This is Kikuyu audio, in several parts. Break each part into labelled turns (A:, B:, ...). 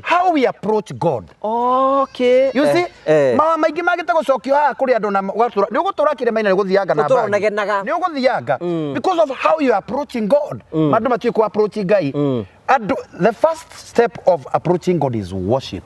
A: How we approach God.
B: Okay.
A: You see,
B: eh.
A: mawa maingĩ magĩte gũcokio haha kũrĩ andũ na ũgatũra nĩ ũgũtũra kĩrĩma-inĩ nĩ gũthianga na
B: Gũtũra
A: mbagi.
B: ũnegenaga.
A: Nĩ ũgũthianga because of how you are approaching God. Andũ matiũĩ kũ approach Ngai. Andũ, the first step of approaching God is worship.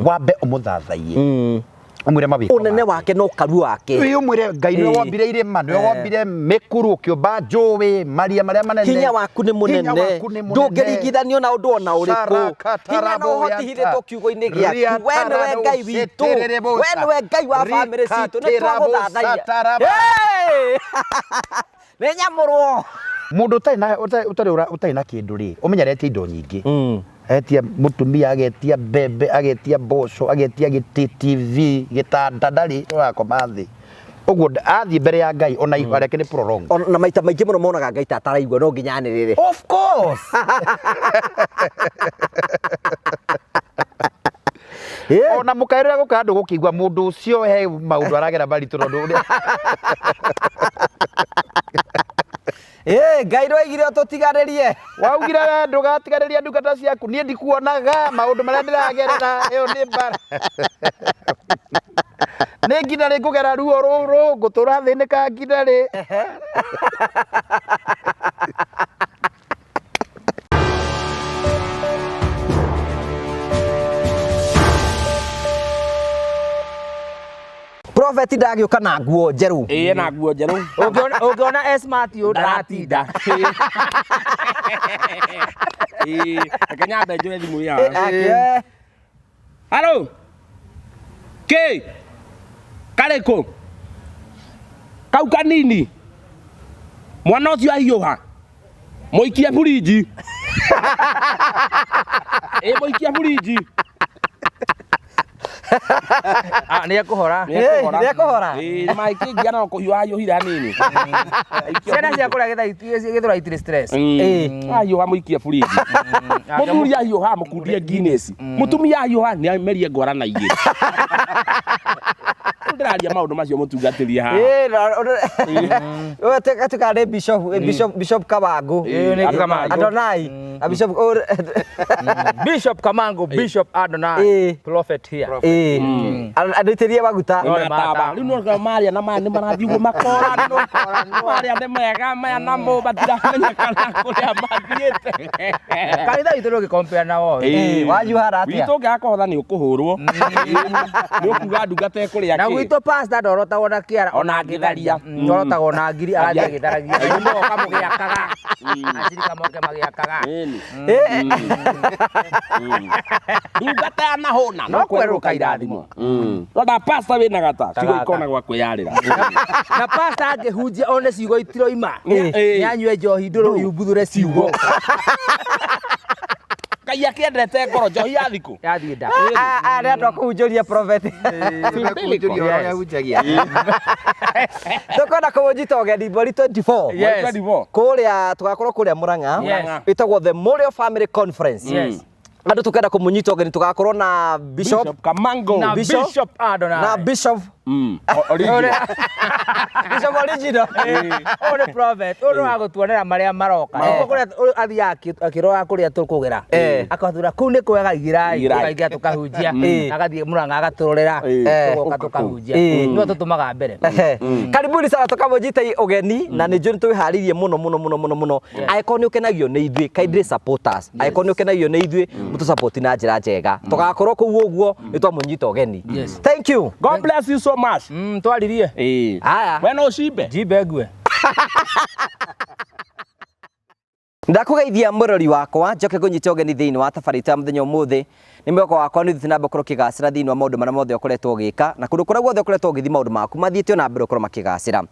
A: Wambe ũmũthathaiye. Ũmwĩre mawĩko
B: Ũnene
A: make.
B: wake na ũkaru wake.
A: Ĩĩ, ũmwĩre Ngai nĩwe
B: Ĩĩ.
A: wombire irĩma nĩwe wombire mĩkuru ũkĩũmba njũĩ maria marĩa manene.
B: Hinya waku nĩ
A: Hinya
B: mũnene,
A: waku nĩ mũnene.
B: ndũngĩringithanio na ũndũ ona ũrĩkũ. Hinya na ũhoti hithĩtwo kiugo-inĩ gĩaku. We nĩwe Ngai witũ, we nĩwe Ngai wa bamĩrĩ citũ, nĩ twagũthathaiya. Hey! Nĩ nyamũrwo.
A: Mũndũ ũtarĩ na ũtarĩ ũtarĩ ũra- ũtarĩ na kĩndũ rĩ, ũmenye aretia indo nyingĩ. Agetia mũtumia, agetia mbembe, agetia mboco, agetia gĩtĩ, TV, gĩtanda ndarĩ, ũrakoma thĩ. Ũguo athiĩ mbere ya Ngai ona ihoya rĩake nĩ prolonged.
B: Ona na maita maingĩ mũno monaga Ngai ta ataraigua no nginya anĩrĩre.
A: Of course. Ona mũkaĩrĩra gũka andũ gũkĩigua mũndũ ũcio he maũndũ aragera maritũ tondũ ũrĩa
B: Ĩ, Ngai ndwaigire ũtũtiganĩrie.
A: Waugire we ndũgatiganĩria ndungata ciaku, niĩ ndikuonaga maũndũ marĩa ndĩragerera, ĩyo nĩ mbara. Nĩ nginya rĩ ngũgera ruo rũrũ, ngũtũra thĩnĩka nginya rĩ?
B: Prophet ndagĩũka na nguo njerũ.
C: Ĩĩ na nguo njerũ.
D: Ũngĩona ũngĩona S Matthew ndaratinda.
C: Ĩĩ, reke nyambe njoe thimũ ya.
B: Ake.
C: Halo. Kĩ? Karĩkũ? Kau kanini. Mwana ũcio ahiũha. Mũikie burinji. Ĩ mũikie burinji.
D: Ah, nĩ ekũhora.
B: Ĩ, nĩ ekũhora.
C: Ĩ maĩ kĩngia no kũhiũha ahiũhire hanini.
D: Ciana cia kũrĩa Gĩthũrai itirĩ stress.
B: Ĩ.
C: Ahiũha mũikie burinji. Mũthuri ahiũha mũkundie Guinness. Mũtumia ahiũha nĩ amerie ngwara na igĩrĩ. Rĩu ndĩraria maũndũ macio mũtungatĩri haha.
B: Ĩ, na tuĩka nĩ Bishop, Bishop, Bishop Kawangu.
D: Ĩ, nĩ Kamangu.
B: Adonai. A Bishop
D: Bishop Kamangu, Bishop Adonai,
B: Ĩ.
D: prophet here.
B: Ĩ. Andũitĩrie maguta.
D: No nĩ
C: Mataba. Rĩu no maria na maya nĩ marathiĩ ũguo makoranwo. Maria nĩ mega maya namo matiramenyekana kũrĩa mathiĩte.
D: Kanitha witũ ndũngĩkompea na wao.
C: Ĩ.
B: Wanyu hara atĩa?
C: Witũ ũngĩaga kũhotha nĩ ũkũhũrwo. Nĩ ũkuga ndungata ĩkũrĩa
D: Na
C: kĩ.
D: gwitũ pastor ndorotagwo na kĩara
C: Ona angĩtharia.
D: Ndorotagwo na ngiri agathiĩ agĩtharagia. Inyuĩ mũgoka mũgĩakaga. Acirika moke magĩakaga.
C: Ĩni.
B: Ĩ,
C: Ndungata yanahũna
D: No kwerũka irathimo.
C: Rora pastor wĩna gata ciugo
D: gaka.
C: ikona gwa kwĩyarĩra.
D: Na pastor angĩhunjia one ciugo itiroima.
C: Ĩ.
D: Nĩ anyue njohi ndũrũ yumbuthũre ciugo.
C: Ngai akĩendete ngoro njohi ya thikũ.
D: Yathiĩ nda.
B: a- a- nĩ andũ a kũhunjũria prophet.
A: Kũhunjũria ũrĩa ahunjagia.
B: Tũkwenda kũmũnyita ũgeni mweri 24.
D: Yes.
B: Kũrĩa tũgakorwo kũrĩa Murang'a.
D: Yes.
B: Ĩtagwo the Memorial Family Conference.
D: Yes.
B: Andũ tũkenda kũmũnyita ũgeni tũgakorwo na Bishop
C: Bishop Kamango.
D: Na
B: Bishop-
D: Bishop Adonai.
B: na Bishop
C: Original.
B: Bishop original.
D: Ũyũ nĩ prophet, ũyũ nĩ wa gũtuonera marĩa maroka. Nĩguo kũrĩa ũyũ athiaga akĩrora kũrĩa tũkũgera.
B: Eh.
D: Akathura kũu nĩ kwega igĩrai,
C: Igĩrai.
D: tũkaingĩra tũkahunjia.
B: Eh.
D: Agathiĩ Murang'a agatũrorera,
C: Eh.
D: tũgoka tũkahunjia.
B: Eh.
D: Nĩwe tũtũmaga mbere.
B: Ehe. Karibuni sana tũkamũnyita ũgeni na nĩ njũĩ nĩ twĩharĩirie mũno mũno mũno mũno mũno angĩkorwo nĩ ũkenagio nĩ ithuĩ kindly support us angĩkorwo nĩ ũkenagio nĩ ithuĩ mũtũ na njĩra njega tũgakorwo kũu ũguo nĩ twamũnyita ũgeni
D: Yes.
B: Thank you.
C: God bless you so much.
D: Twaririe.
C: Ĩĩ.
B: Aya.
C: We no ũcimbe.
D: Njimbe ngue.
B: Ndakũgeithia mũrori wakwa njoke ngũnyite ũgeni thĩinĩ wa tabarĩra itũ ya mũthenya ũmũthĩ. Nĩ mwĩhoko wakwa nĩ ũthiĩte na mbere gũkorwo ũkĩgacĩra thĩinĩ wa maũndũ marĩa mothe ũkoretwo ũgĩka na kũndũ kũrĩa guothe ũkoretwo ũgĩthiĩ maũndũ maku mathiĩte ona mbere gũkorwo makĩgacĩra.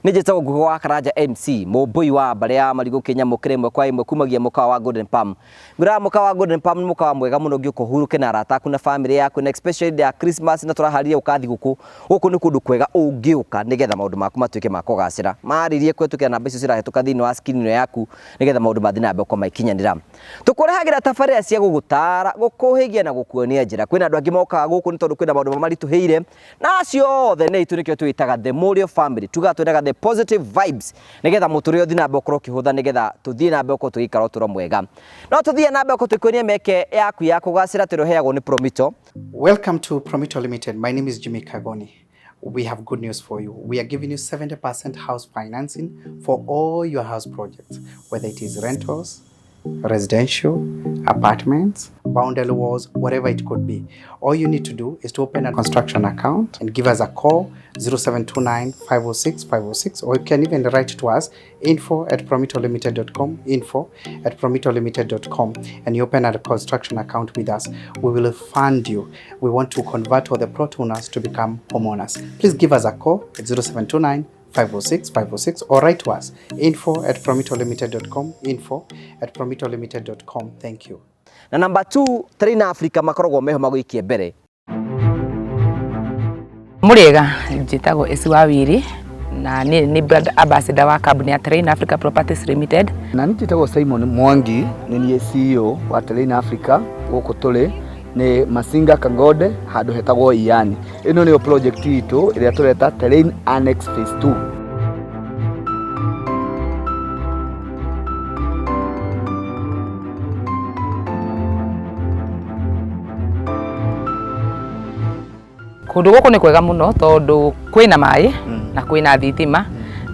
B: Nĩ njĩtagwo Ngugi wa Karanja MC mũmbũi wa mbarĩ ya marigũ kĩnyamũ kĩrĩ ĩmwe kwa ĩmwe kumagia mũkawa wa Golden Palm. Ngwĩraga mũkawa wa Golden Palm nĩ mũkawa mwega mũno ũngĩũka ũhurũke na arata aku na famĩlĩ yaku na especially hĩndĩ ya Christmas na tũraharĩria gũka thigũkũ. Gũkũ nĩ kũndũ kwega ũngĩũka nĩgetha maũndũ maku matuĩke ma kũgacĩra. Marĩrie kũhetũkĩra namba icio cirahĩtũka thĩinĩ wa screen ĩno yaku nĩgetha maũndũ maũndũ mathiĩ na mbere gũkorwo magĩkinyanĩra. Tũkũrehagĩra tabarĩra cia gũgũtara, gũkũhĩgia na gũkuonia njĩra. Kwĩna andũ angĩ mokaga gũkũ nĩ tondũ kwĩna maũndũ mamaritũhĩire, na acio othe nĩ itũ nĩkĩo twĩtaga the Morio family. Tugaga twendaga the positive vibes nĩgetha mũtũrĩre ũthiĩ na mbere gũkorwo ũkĩhũtha, nĩgetha tũthiĩ na mbere gũkorwo tũgĩikara ũtũro mwega. No tũthiĩ na mbere gũkorwo tũgĩkuonia mĩeke yaku ya kũgacĩra tũrĩa ũheagwo nĩ Promito.
E: Welcome to Promito Limited. My name is Jimmy Kagoni. We have good news for you. We are giving you 70% house financing for all your house projects, whether it is rentals, residential, apartments, boundary walls, whatever it could be. All you need to do is to open a construction account and give us a call 0729 506 506, or you can even write to us info@promitolimited.com, info@promitolimited.com, and you open a construction account with us. We will fund you. We want to convert all the plot owners to become homeowners. Please give us a call at 0729 506 506, or write to us info@promitolimited.com, info@promitolimited.com. Thank you.
B: Na number 2, Train Africa makoragwo meho magũikie mbere.
D: Mũrĩega, njĩtagwo Esi wa Wiri na niĩ nĩ brand ambassador wa kambuni ya Terrain Africa Properties Limited.
F: Na niĩ njĩtagwo Simon Mwangi, nĩ niĩ CEO wa Terrain Africa. Gũkũ tũrĩ nĩ Masinga Kangode, handũ hetagwo Iani. Ĩno nĩyo project itũ ĩrĩa tũreta Terrain Annex Phase 2.
D: Kũndũ gũkũ nĩ kwega mũno tondũ kwĩna maĩ na kwĩna thitima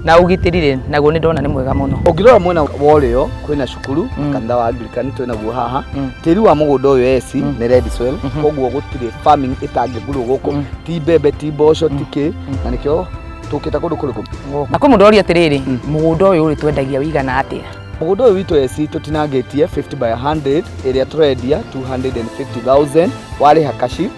D: na ũgitĩri rĩ naguo nĩ ndona nĩ mwega mũno.
F: Ũngĩrora mwena wa ũrĩo kwĩna cukuru, kanitha wa Anglican twĩnaguo haha. Tĩri wa mũgũnda ũyũ eci nĩ red soil, koguo gũtirĩ farming ĩtangĩgurwo gũkũ, ti mbembe, ti mboco, ti kĩ, na nĩkĩo tũkĩte kũndũ kũrĩkũ.
D: Na kwĩ mũndũ oria atĩrĩrĩ, mũgũnda ũyũ rĩ twendagia wĩigana atĩa?
F: Mũgũnda ũyũ witũ eci tũtinangĩtie 50 by 100, ĩrĩa tũrendia 250,000 warĩha kashi,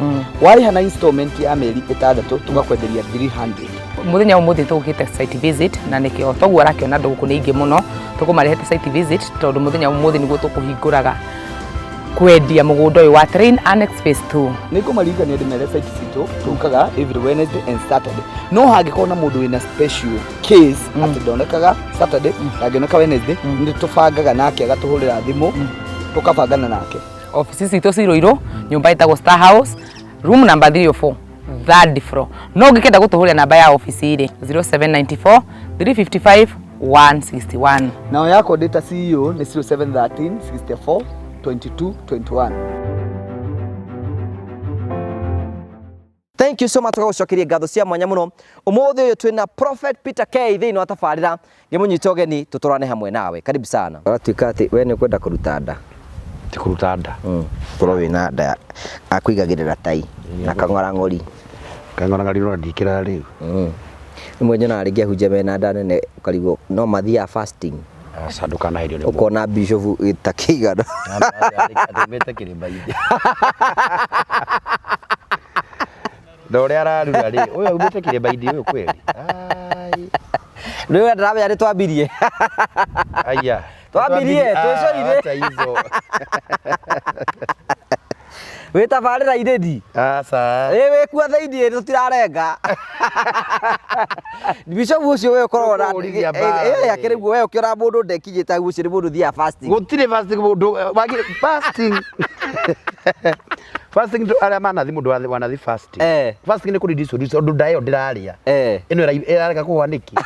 F: warĩha na installment ya mĩeri 6 tũgakwenderia 300.
D: Mũthenya ũmũthĩ tũgũkĩte site visit, na nĩkĩo toguo arakĩona andũ gũkũ nĩ aingĩ mũno. Tũkũmarehete site visit tondũ mũthenya ũmũthĩ nĩguo tũkũhingũraga kwendia mũgũnda ũyũ wa Terrain Annex Phase 2.
F: Nĩ ngũmaririkania ndĩmere site citũ tũkaga every Wednesday and Saturday, no hangĩkorwo na mũndũ wĩna special case atĩ ndonekaga Saturday, ndangĩoneka Wednesday, nĩ tũbangaga nake agatũhũrĩra thimũ tũkabangana nake.
D: Ofici citũ ci Ruiru, nyũmba ĩtagwo Star House, room number 304, third floor. No ũngĩkenda gũtũhũrĩra namba ya ofici rĩ, 0794 355 161.
F: Nao yakwa ndĩ ta CEO nĩ 0713 64 22 21.
B: Thank you so much, tũgagũcokeria ngatho cia mwanya mũno. Ũmũthĩ ũyũ twĩna Prophet Peter K thĩinĩ wa tabarĩra, ngĩmũnyita ũgeni tũtũrane hamwe nawe. Karibu sana. Ũratuĩka atĩ we nĩ ũkwenda kũruta nda.
A: Ti kũruta nda.
B: Korwo wĩna nda akũigagĩrĩra tai na kang'orang'ori.
A: Kang'orang'ori no ndikĩra rĩu.
B: Rĩmwe nyonaga rĩngĩ ahunjia mena nda nene ũkarigwo no mathiaga fasting.
A: Aca, ndũkanaherio nĩ mũndũ.
B: Ũkona bishop ta kĩigana.
A: Atũmĩte kĩrĩma-inĩ na ũrĩa ararura rĩ, ũyũ aumĩte kĩrĩma-inĩ ũyũ kweli. Ai.
B: Rĩu ndĩramenya nĩ twambirie.
A: Aya.
B: Twambirie,
A: Ah,
B: twĩcorire.
A: acha hizo.
B: Wĩ tabarĩra irĩni.
A: Aca.
B: Ĩ wĩkuo thĩiniĩ tũtirarenga. Bishop ũcio we ũkoragwo na
A: Tũkũhũrithia mbara,
B: ĩ akĩrĩ guo we ũkĩona mũndũ ndekinyĩte hau, ũcio nĩ mũndũ ũthiaga fasting.
A: Gũtirĩ fasting mũndũ fasting. Fasting arĩa manathi mũndũ wanathi fasting. Fasting nĩ kũ reduce reduce ũndũ nda ĩyo ndĩrarĩa. Ĩno ĩrarega kũhũa nĩkĩ?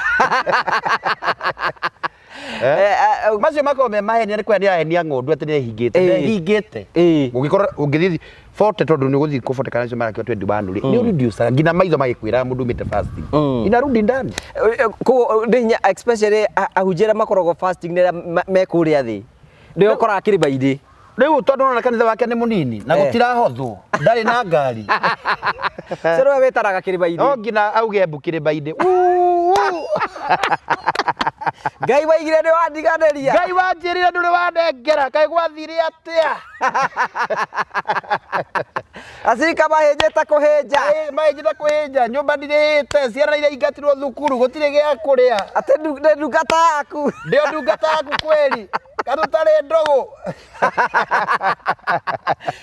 A: Macio makoragwo me mahenia, nĩ kwenda ahenia ng'ondu atĩ nĩ ehingĩte. Ndehingĩte. Ũngĩkorwo ũngĩthiĩ 40 tondũ nĩ ũgũthiĩ kũ 40 kana acio marakĩo 21 rĩ, nĩ ũreducaga nginya maitho magĩkwĩraga mũndũ umĩte fasting. Inarudi ndani.
B: Koguo nĩ hinya especially ahunjia arĩa makoragwo fasting nĩ arĩa me kũrĩa thĩ. Nĩo ũkoraga kĩrĩma-inĩ.
A: Rĩu tondũ ũrona kanitha wake nĩ mũnini na gũtirahothwo, ndarĩ na ngari.
B: Cero we wĩtaraga kĩrĩma-inĩ.
A: No nginya auge mbu kĩrĩma-inĩ.
B: Ngai waigire nĩ wandiganĩria.
A: Ngai wanjĩrire ndũrĩ wanengera, kaĩ gwathire atĩa?
B: Acirika mahĩnjĩte kũhĩnja.
A: Mahĩnjĩte kũhĩnja, nyũmba ndirĩhĩte, ciana iraingatirwo thukuru, gũtirĩ gĩa kũrĩa.
B: Atĩ ndĩ ndungata yaku.
A: Ndĩ o ndungata yaku kweli. Katũtarĩ ndũgũ.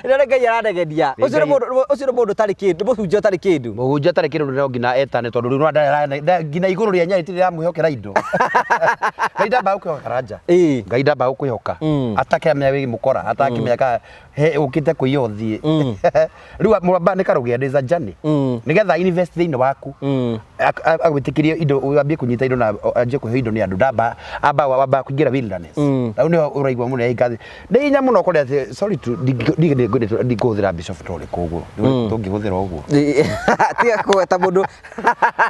B: Ĩno nĩ Ngai aranegenia.
A: Nĩ
B: Ũcio nĩ
A: Ngai.
B: mũndũ, ũcio nĩ mũndũ ũtarĩ kĩndũ, mũhunjia ũtarĩ kĩndũ.
A: Mũhunjia atarĩ kĩndũ no nginya etane tondũ rĩu nginya igũrũ rĩa nyarĩ rĩramwĩhokera indo. Ngai ndambaga gũkwĩhoka Karanja.
B: Ĩĩ.
A: Ngai ndambaga gũkwĩhoka. Atakĩamenya wĩ mũkora, atakĩmenya ka he ũkĩte kũiya ũthiĩ. Rĩu mũramba nĩ karũgendo is a journey. Nĩgetha invest thĩinĩ waku. Agwĩtĩkĩrie indo wambie kũnyita indo na anjie kũheo indo nĩ andũ ndamba amba wamba kũingĩra wilderness. Rĩu nĩho ũraigua mũno ĩngathi. Nĩ hinya mũno kũrĩa atĩ sorry to ndingĩhũthĩra bishop ta ũrĩkũ ũguo. Nĩ ũrĩkũ tũngĩhũthĩra ũguo.
B: Tiga kũgweta mũndũ.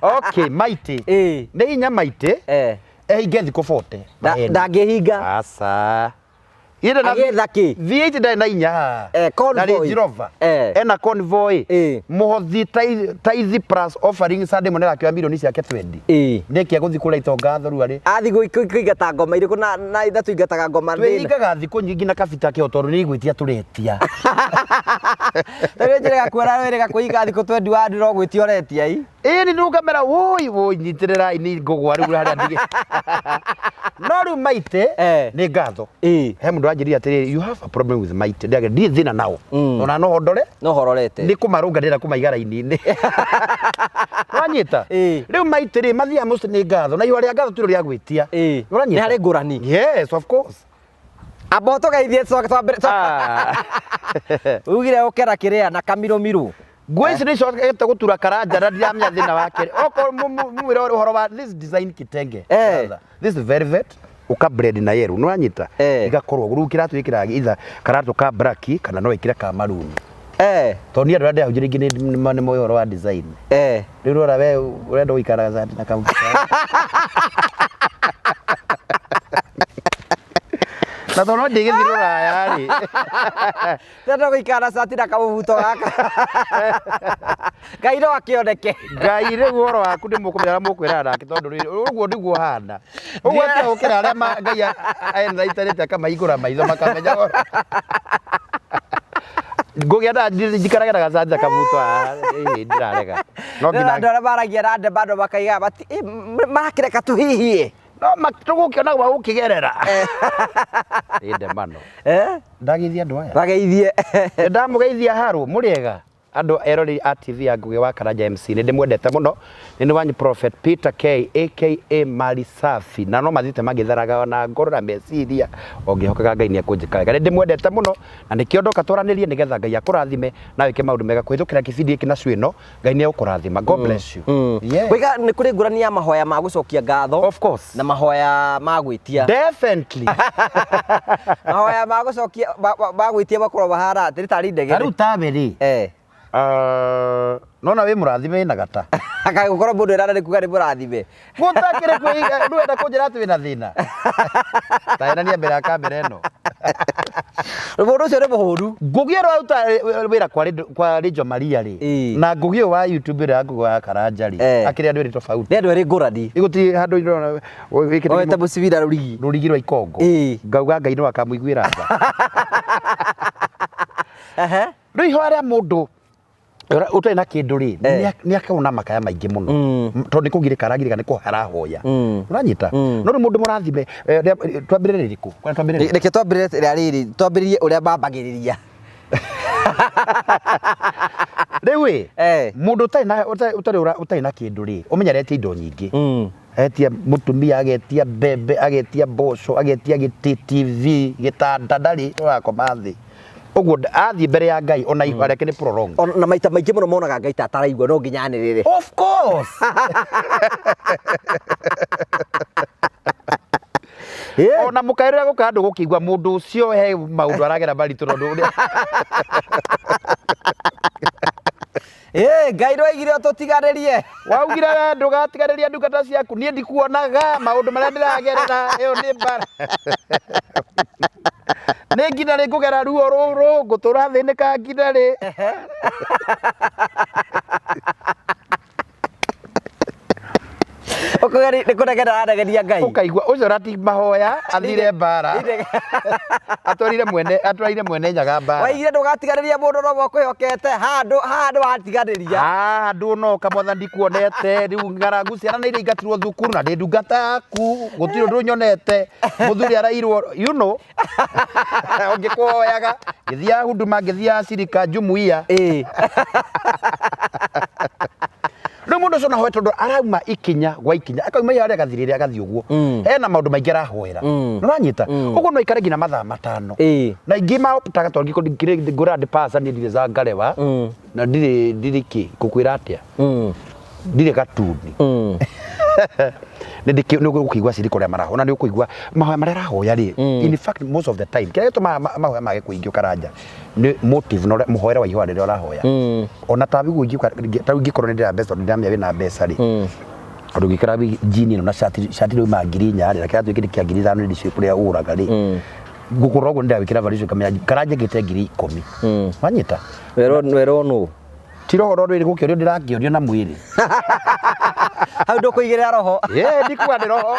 A: Okay, maitĩ.
B: Ĩĩ.
A: Nĩ hinya maitĩ.
B: Eh.
A: Ehinge thikũ 40. Maheni.
B: Ndangĩhinga.
A: Aca. Ire na
B: Agĩetha kĩ?
A: V8 ndarĩ na inya.
B: Eh, convoy.
A: Na Range Rover.
B: Eh.
A: Ena convoy.
B: Eh.
A: Mũhothi tithe plus offering Sunday mũnene akĩoya milioni ciake 20.
B: Ĩĩ.
A: Nĩkĩ agũthiĩ kũrĩa itonga thoru arĩ.
B: Athi kũingata ngoma irĩkũ na ithatũ ingataga ngoma thĩna.
A: Twĩhingaga thikũ nyingĩ na kabita kĩo tondũ nĩ igwĩtia tũretia.
B: Tarĩu njĩrĩga kuona wĩrĩga kũhinga thikũ twendi wa andũ no gwĩtia ũretia i.
A: Ĩĩ nĩ ndũkamera woi woi nyitĩrĩrai nĩ ngũgwa rĩu harĩa ndige. No rĩu maitĩ
B: Eh.
A: nĩ ngatho.
B: Ĩĩ.
A: He mũndũ wanjĩrire atĩrĩrĩ you have a problem with maitĩ. Ndĩragĩa ndirĩ thĩna nao. Ona no hondore
B: No hororete.
A: nĩ kũmarũnga ndĩrenda kũmaiga raini-inĩ. Wanyita?
B: Ĩĩ.
A: Rĩu maitĩ rĩ mathiaga mũciĩ nĩ ngatho na ihũa rĩa ngatho ti rĩa gwĩtia.
B: Ĩĩ.
A: Ũranyita?
B: Nĩ harĩ ngũrani.
A: Yes, of course.
B: Amba ũtũgeithie tũcoke twambĩrĩrie.
A: Ah.
B: Ugire ũke na kĩrĩa na kamirũmirũ.
A: Nguo ici nĩ icokete gũtura karanja na ndiramenya thĩna wake. Okorwo mumwĩre ũhoro wa this design kitenge.
B: Eh.
A: Brother, This is velvet uka blend na yellow nĩ wanyita
B: Eh.
A: igakorwo rĩu kĩratũ gĩkĩraga either karatũ ka black kana no ĩkĩre ka maroon
B: Eh.
A: tondũ niĩ andũ arĩa ndĩrahunjĩria ingĩ nĩ moĩ ũhoro wa design
B: Eh.
A: rĩu rora we ũrenda gũikara gacati na kamũbuto na tondũ no ndĩgĩthiĩ rũraya rĩ
B: Tenda gũikara na cati na kamũbuto gaka. Ngai no akĩoneke.
A: Ngai rĩu ũhoro waku nĩ mũkũmenya ũrĩa mũkwĩrana nake tondũ rĩrĩ ũguo nĩguo ũhana ũguo atia gũkĩra arĩa Ngai enraitarĩte akamahingũra maitho makamenya ũhoro. Ngũgĩa na njikarage na gacati na kabuto haha ĩĩ, ndĩrarega no nginya
B: Andũ arĩa maragia na ndembano makaiga marakĩreka tũhihie.
A: no tũgũkĩona gwa gũkĩgerera ĩ ndemano
B: Eh?
A: ndageithia andũ aya
B: Mageithie.
A: Nĩ ndamũgeithia harũ mũrĩega andũ eroreri a TV ya Ngugi wa Karanja MC nĩ ndĩmwendete mũno nĩ nĩ wanyu Prophet Peter K aka Mali Safi na no mathiĩte magĩtharaga na ngoro na meciria o ngĩhokaga Ngai nĩ ekũnjĩka wega nĩ ndĩmwendete mũno na nĩkĩo ndoka twaranĩrie nĩgetha Ngai akũrathime na wĩke maũndũ mega kũhĩtũkĩra kĩbindi gĩkĩ na cuĩ ĩno Ngai nĩ egũkũrathima God bless you. Yeah.
B: Waiga nĩ kũrĩ ngũrani ya mahoya ma gũcokia ngatho.
A: Of course.
B: Na mahoya ma gwĩtia.
A: Definitely.
B: Mahoya ma gũcokia ma gwĩtia makoragwo mahana atĩ nĩ tarĩ ndege.
A: Ta rĩu tawe rĩ
B: Eh.
A: nona wĩ mũrathime wĩna gata
B: Akagũkorwo mũndũ erana nĩ kuga nĩ mũrathime.
A: Gũtakĩrĩ kwĩiga ndũrenda kũnjĩra atĩ wĩna thĩna taenania mbere ya kamera ĩno
B: Mũndũ ũcio nĩ mũhũnu.
A: Ngugi ĩrĩa ũraruta wĩra kwa Rejo Maria rĩ
B: Ĩĩ.
A: na Ngugi ũyũ wa YouTube ĩrĩa ya Ngugi wa Karanja rĩ
B: Eh.
A: akĩrĩ andũ erĩ tofauti
B: Nĩ andũ erĩ ngũrani.
A: igũtirĩ handũ ndĩrona wĩkĩte
B: Oete mũcibi na rũrigi.
A: rũrigi rwa ikongo
B: Ĩĩ.
A: ngauga Ngai no akamũiguĩra tha
B: Ehe.
A: rĩu ihoya rĩa mũndũ ũtarĩ na kĩndũ rĩ
B: Eh.
A: nĩ akoragwo na makaya maingĩ mũno tondũ nĩ kũgirĩka aragirĩka nĩ kũhoya arahoya ũranyita no rĩu mũndũ mũrathime twambĩrĩrie rĩkũ Kwani twambĩrĩrie
B: Reke twambĩrĩrie rĩa rĩrĩ, twambĩrĩrie ũrĩa mambagĩrĩria.
A: rĩu ĩ
B: Eh.
A: mũndũ ũtarĩ na ũtarĩ na kĩndũ rĩ ũmenyeretie indo nyingĩ etia mũtumia agetia mbembe agetia mboco agetia gĩtĩ TV gĩtanda ndarĩ ũrakoma thĩ ũguo athiĩ mbere ya Ngai ona ihoya rĩake nĩ prolonged.
B: Ona na maita maingĩ mũno monaga Ngai ta ataraigua no nginya anĩrĩre.
A: Of course. Ona mũkaĩrĩra gũka andũ gũkĩigua mũndũ ũcio he maũndũ aragera maritũ tondũ ũrĩa
B: Ĩ, Ngai nĩwaigire ũtũtiganĩrie.
A: waugire we ndũgatiganĩria ndungata ciaku niĩ ndikuonaga maũndũ marĩa ndĩragerera ĩyo nĩ mbara nĩ nginya rĩ ngũgera ruo rũrũ ngũtũra thĩnĩka nginya rĩ
B: Nĩ kũnegena aranegeria Ngai.
A: Ũkaigua ũcio rati mahoya athire mbara. Atwarire mwene atwarire mwene nyaga mbara.
B: Waigire ndũgatiganĩria mũndũ no ũkwĩhokete handũ handũ watiganĩria.
A: Ah, ndũnoka mwathani ndikuonete rĩu ng'aragu ciana nĩ iraingatirwo thukuru na ndĩ ndungata yaku gũtirĩ ũndũ nyonete mũthuri arairwo you know ũngĩkũhoyaga ngĩthiaga huduma ngĩthiaga cirika jumuiya
B: Ĩĩ.
A: rĩu mũndũ ũcio nahoe tondũ arauma ikinya gwa ikinya akauma harĩa agathirĩrĩa agathiĩ ũguo hena maũndũ maingĩ arahoera nĩũranyita ũguo no aikare nginya mathaa matano
B: Ĩĩ.
A: na ingĩ maoptaga tondũ ngũra ndĩpasa niĩ ndirĩ zangarewa na ndirĩ ndirĩ kĩ ngũkwĩra atĩa ndirĩ gatuni nĩ ndĩkĩ nĩ ũkũigua cirika ũrĩa marahoya na nĩ ũkũigua mahoya marĩa arahoya rĩ in fact most of the time kĩrĩa gĩtũmaga mahoya mage kũingĩ karanja nĩ motive na ũrĩa mũhoere wa ihoya rĩrĩa ũrahoya ona ta rĩu ingĩũka ta rĩu ingĩkorwo nĩ ndĩra mbeca tondũ ndĩramenya wĩna mbeca rĩ tondũ ũngĩkora jean ĩno na cati cati rĩu 4000 rĩ na kĩratũ gĩkĩ nĩ kĩa 5000 nĩ ndicũĩ kũrĩa ũgũraga rĩ ngũkũra ũguo nĩndawĩkĩra value ngamenya karanja ngĩte 10,000 wanyita
B: Werwo werwo nũ?
A: ti roho rwĩrĩ gũkĩũrio ndĩrakĩũrio na mwĩrĩ
B: Hau ndũkũigĩrĩra roho.
A: ĩĩ ndikuga ndĩ roho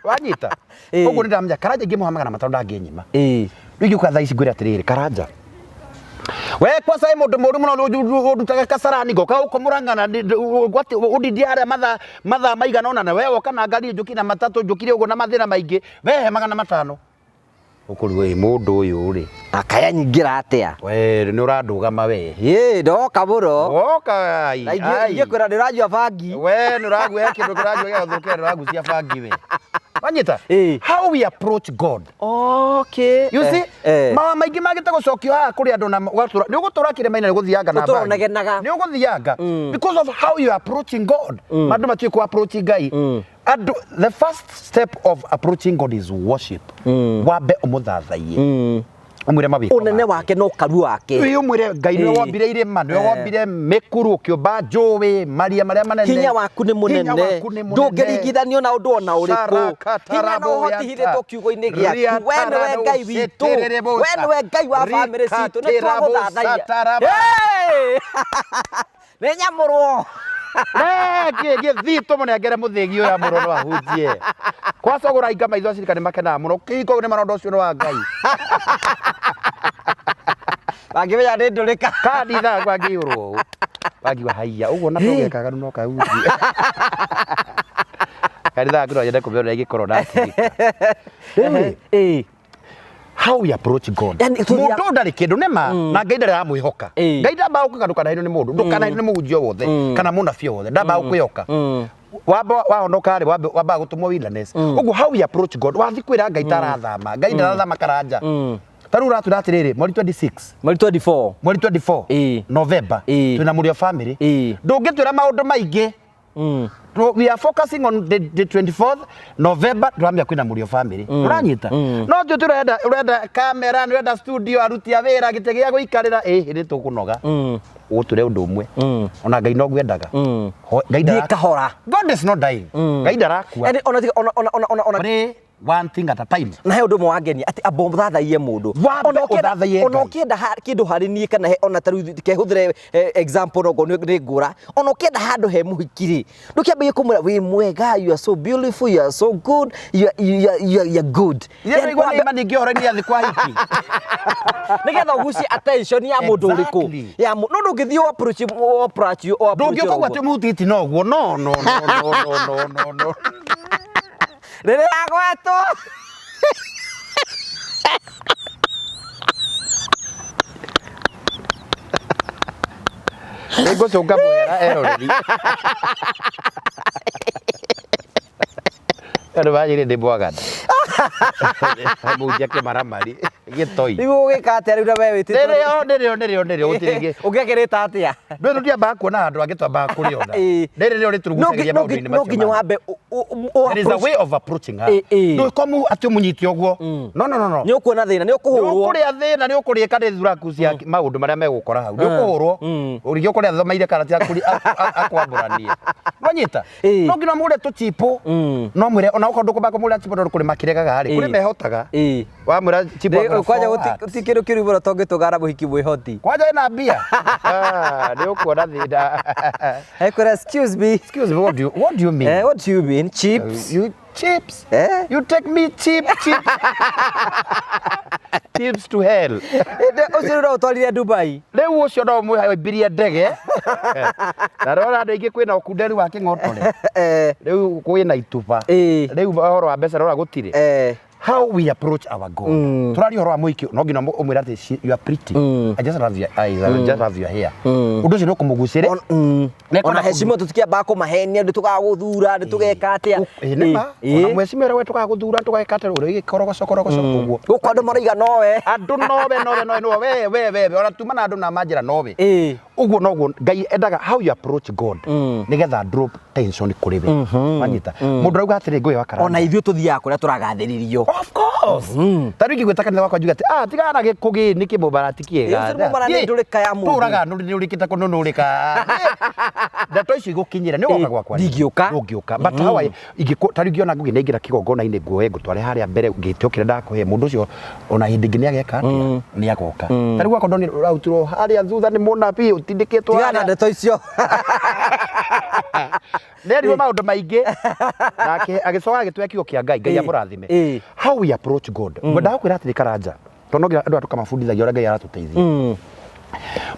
A: wanyita
B: Ĩĩ.
A: ũguo nĩndamenya karanja ingĩmũha 500 ndangĩnyima
B: Ĩĩ.
A: rĩu ingĩũka thaa ici ngwĩre atĩrĩrĩ karanja we kwaca ĩ mũndũ mũru mũno ũndutaga kasarani ngoka gũkũ mũrang'ana ũndindie harĩa mathaa mathaa maigana ũna na we woka na ngari njũkire na matatũ njũkire ũguo na mathĩna maingĩ we he 500 ũkũrigwo ĩ mũndũ ũyũ rĩ
B: Akaya nyingĩra atĩa?
A: we nĩ ũrandũgama we
B: Ĩĩ ndoka mũno.
A: woka ai
B: Na ingĩ ingĩkwĩra ndĩranyua bangi.
A: we nĩ ũragua he kĩndũ kĩranyua gĩgathũkĩra nĩ ũragucia bangi we wanyita
B: Ĩĩ.
A: how we approach God
B: Okay.
A: You see,
B: Eh.
A: mawa maingĩ magĩte gũcokio haha kũrĩ andũ na ũgatũra nĩ ũgũtũra kĩrĩma-inĩ nĩ ũgũthianga na
B: Ũtũra
A: bangi.
B: ũnegenaga.
A: nĩ ũgũthianga because of how you are approaching God andũ matiũĩ kũ approach Ngai andũ the first step of approaching God is worship wambe ũmũthathaiye ũmwĩre mawĩko
B: Ũnene
A: make.
B: wake na ũkaru wake.
A: Ĩĩ, ũmwĩre Ngai nĩwe
B: Ĩĩ.
A: wombire irĩma nĩwe wombire mĩkuru ũkĩũmba njũĩ maria marĩa manene
B: Hinya waku nĩ
A: Hinya
B: mũnene
A: waku nĩ mũnene.
B: ndũngĩringithanio na ũndũ ona ũrĩkũ hinya na ũhoti hithĩtwo kiugo-inĩ gĩaku we nĩwe Ngai witũ we nĩwe Ngai wa bamĩrĩ citũ nĩ twagũthathaiya Hey! nĩ nyamũrwo
A: gĩthii tũmũnengere mũthĩgi ũyũ amũrwo no ahunjie kwacagũra inga maitho acirika nĩ makenaga mũno kĩhiko nĩ maronda ũcio nĩ wa Ngai
B: mangĩmenya nĩ ndũrĩka
A: kandi thaa kwangĩiyũrwo ũũ wangiuga haiya ũguo na tũgekaganu no kahunjie kanitha yaku no nyende kũmĩona ũrĩa ĩngĩkorwo na acirika rĩu rĩ
B: Ĩĩ.
A: how we approach God
B: Yani, tũthiaga-
A: mũndũ ndarĩ kĩndũ nĩma na Ngai ndarĩ aramwĩhoka
B: Ĩĩ.
A: Ngai ndambaga gũkwĩhoka ndũkanahenio nĩ mũndũ ndũkanahenio nĩ mũhunjia o wothe kana mũnabii o wothe ndambaga gũkwĩhoka wamba wahonoka rĩ wambaga gũtũmwo wilderness ũguo how we approach God wathi kwĩra Ngai tarathama Ngai ndarathama karanja ta rĩu ũratwĩra atĩrĩrĩ mweri 26
B: Mweri 24
A: mweri 24
B: Ĩĩ.
A: November
B: Ĩĩ.
A: twĩna mũrĩo family
B: Ĩĩ.
A: ndũngĩtwĩra maũndũ maingĩ We are focusing on the 24th November turamenya kwĩna mũrĩo family ũranyita no tũ tũrenda ũrenda kamera nĩ ũrenda studio aruti a wĩra gĩtĩ gĩa gũikarĩra ĩ nĩ tũkũnoga ũgũtwĩre ũndũ ũmwe ona Ngai no ngwendaga Ngai
B: Thiĩ kahora.
A: God is not dying Ngai ndarakua
B: Yaani ona ona ona ona ona ona
A: Pray one thing at a time
B: na he ũndũ ũmwe wangenia atĩ amba ũthathaiye mũndũ
A: Wambe
B: Ona ũkĩenda-
A: ũthathaiye
B: ona
A: Ngai.
B: ũkĩenda kĩndũ harĩ niĩ kana ona ta rĩu kehũthĩre example no ngorwo nĩ ngũra ona ũkĩenda handũ he mũhiki rĩ ndũkĩambagie kũmwĩra wĩ mwega you are so beautiful you are so good you are, you are, you are, you are good
A: Ithe
B: Yaani
A: ndũigua
B: wambe-
A: nĩ ima ningĩ ũhoro-inĩ athiĩ kwa hiki
B: nĩgetha ũgucie attention ya mũndũ ũrĩkũ
A: Exactly.
B: ya no ndũngĩthiĩ ũ approach ũ approach ũ approach
A: ndũngĩũka ũguo atĩ mũhutĩtie no ũguo no no no no no no no
B: rĩrĩa agwetwo
A: nĩ ngũcũnga mũhera eroreri andũ manjĩrĩ ndĩ mwaganu mũhunjia kĩmaramari gĩtoi
B: rĩu ũgĩka atĩa rĩu na we wĩtĩtwo
A: nĩrĩo nĩrĩo nĩrĩo nĩrĩo gũtirĩ rĩngĩ
B: ũngĩakĩrĩta atĩa
A: ndũĩ tũtiambaga kuona handũ hangĩ twambaga kũrĩona
B: Ĩĩ.
A: rĩrĩ nĩrĩo rĩtũrugucagĩria
B: No
A: maũndũ-inĩ
B: no
A: macio
B: nginya
A: mangĩ.
B: wambe
A: There is a way of approaching her.
B: Ĩĩ, ĩĩ.
A: Ndũĩ ko atĩ ũmũnyite ũguo no no no no
B: nĩ ũkuona thĩna nĩ ũkũhũrwo
A: ũkũrĩa thĩna nĩ ũkũrĩka nĩ thuraku cia maũndũ marĩa megũkora hau nĩ ũkũhũrwo ũrĩngĩ ũkũrĩa thomeire karati akwambũranie Wanyita?
B: Ĩĩ.
A: No nginya mũgũre tũchipo. No mwĩre ona okorwo ndũkũmba kũmũgũrĩra chipo tondũ kũrĩ makĩregaga rĩ. Kũrĩ mehotaga.
B: Ĩĩ.
A: Wamwĩra chipo
B: Rĩu kwanja gũti kĩndũ kĩũru mũno tũngĩtũgara mũhiki mwĩhoti.
A: Kwanja ĩna mbia. Ah, nĩ ũkuona thĩna.
B: Ekwĩra excuse me.
A: Excuse me, what do you mean?
B: Eh, what do you mean? Chips?
A: You chips.
B: Eh?
A: You take me cheap chips. Chips to hell.
B: Ĩndĩ ũcio rĩu no ũtwarire Dubai.
A: Rĩu ũcio no mũhaimbirie ndege. Na rora andũ aingĩ kwĩna ũkunderu wa kĩng'otore.
B: Eh,
A: Rĩu kwĩna ituba.
B: Ĩĩ.
A: Rĩu ũhoro wa mbeca rora gũtirĩ.
B: eh.
A: How we approach our God. Tũraria ũhoro wa mũhiki no nginya ũmwĩre atĩ you are pretty. I just love your eyes. I just love your hair. Ũndũ ũcio nĩ ũkũmũgucĩrĩria.
B: Ona heshima tũtikĩambaga kũmahenia nĩ tũgagũthura nĩ tũgeka atĩa.
A: Ĩĩ nĩ ma. Ona mwecimĩra we tũgagũthura tũgeka atĩa ũrĩa gĩkorogoco korogoco ũguo.
B: Gũkũ andũ maraiga nowe.
A: Andũ nowe nowe nowe nowe we we we we ona tuma na andũ na manjĩra nowe.
B: Ĩĩ.
A: Ũguo noguo Ngai endaga how you approach God nĩgetha drop tension kũrĩ we. Wanyita. Mũndũ arauga atĩrĩ ngũĩ wa karanja.
B: Ona ithuĩ tũthiaga kũrĩa tũragathĩrĩrio.
A: Of course. Ta rĩu ingĩgwĩta kanitha wakwa njuge atĩ ah tigana na gĩkũ gĩ nĩ kĩmũbara ti kĩega.
B: Ĩĩ, ũcio nĩ mũbara nĩ ndũrĩka ya mũndũ.
A: Tũraga nĩ ũrĩkĩte kũnũnũrĩka. Ndeto icio igũkinyĩra nĩ ũgoka gwakwa.
B: Ndingĩũka.
A: Ndũngĩũka. But how I ingĩkũ ta rĩu ingĩona ngũgĩ nĩaingĩra kĩgongona-inĩ nguoe ngũtware harĩa mbere ngĩte kĩrĩa ndakũhe mũndũ ũcio ona hĩndĩ ĩngĩ nĩageka atĩa nĩagoka. Ta rĩu gwakwa ndonire ũrarutirwo harĩa thutha nĩ mũnabii ũtindĩkĩtwo
B: Tigana na
A: harĩa.
B: ndeto icio.
A: Nĩerirwo maũndũ maingĩ nake agĩcoka agĩtũhe kiugo kĩa Ngai Ngai
B: Ĩĩ.
A: amũrathime.
B: Ĩĩ.
A: How we approach God. Ngwendaga gũkwĩra atĩrĩ Karanja tondũ no nginya andũ aya tũkamabundithagia ũrĩa Ngai aratũteithia.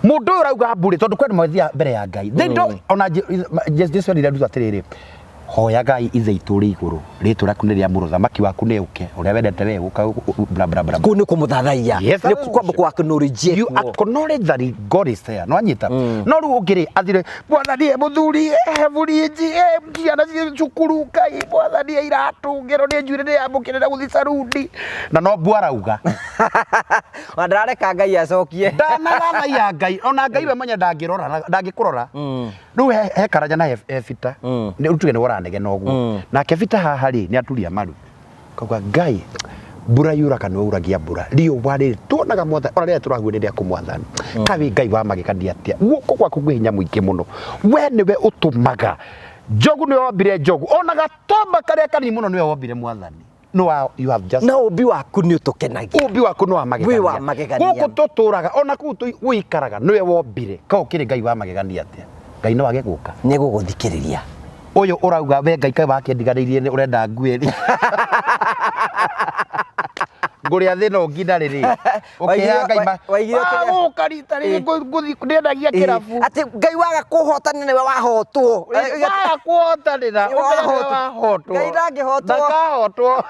A: Mũndũ ũyũ ũrauga mbũrĩ tondũ kwĩ andũ mathiaga mbere ya Ngai. They don't ona Jesu erire arutwo atĩrĩrĩ hoyagai ithe itũ ũrĩ igũrũ rĩtwa rĩaku nĩ rĩamũrwo thamaki waku nĩ ũke ũrĩa wendete we ũka bla bla bla.
B: Kũu nĩ kũmũthathaiya.
A: Yes,
B: Nĩ kwamba kũ acknowledge
A: You
B: kuo.
A: acknowledge that God is there. No anyita. No rĩu ũngĩ rĩ athire mwathani e mũthuri e burinji e ciana ciĩ cukuru Ngai mwathani e iratũ ngero nĩ njuĩrĩ nĩ yamũkĩrĩra gũthiĩ caruni na no mbua arauga
B: Ona ndarareka Ngai acokie.
A: ndanathathaiya Ngai ona Ngai we mwenye ndangĩrora ndangĩkũrora rĩu he Karanja na he Bita nĩ tuge nĩ ũranegena ũguo nake Bita haha rĩ nĩ aturia maru kauga Ngai mbura yuraga nĩwe uragia mbura riũa rĩrĩ tuonaga mwathani ona rĩrĩa tũrahua nĩ rĩaku mwathani kaĩ Ngai wa magegania atĩa guoko gwaku kwĩ hinya mũingĩ mũno we nĩwe ũtũmaga njogu nĩwe wombire njogu ona gatomba karĩa kanini mũno nĩwe wombire mwathani no you have just
B: Na ũmbi waku nĩ ũtũkenagia.
A: ũmbi waku nĩ wa magegania
B: Wĩ wa magegania.
A: gũkũ tũtũraga ona kũu gũikaraga nĩwe wombire ka ũkĩrĩ Ngai wa magegania atĩa Ngai no age gũka
B: Nĩ egũgũthikĩrĩria.
A: ũyũ ũrauga we Ngai kaĩ wakĩndiganĩirie nĩ ũrenda ngue rĩ ngũrĩa thĩna ũnginda rĩrĩ ũkĩheaga Ngai
B: Waigire ũkĩrĩa-
A: wagũka rita rĩrĩ ngũthiĩ ndĩendagia kĩrabu
B: Atĩ Ngai waga kũhotana nĩwe wahotwo.
A: waga kũhotanĩra
B: Nĩwe wahotwo.
A: wahotwo
B: Ngai ndangĩhotwo.
A: ndakahotwo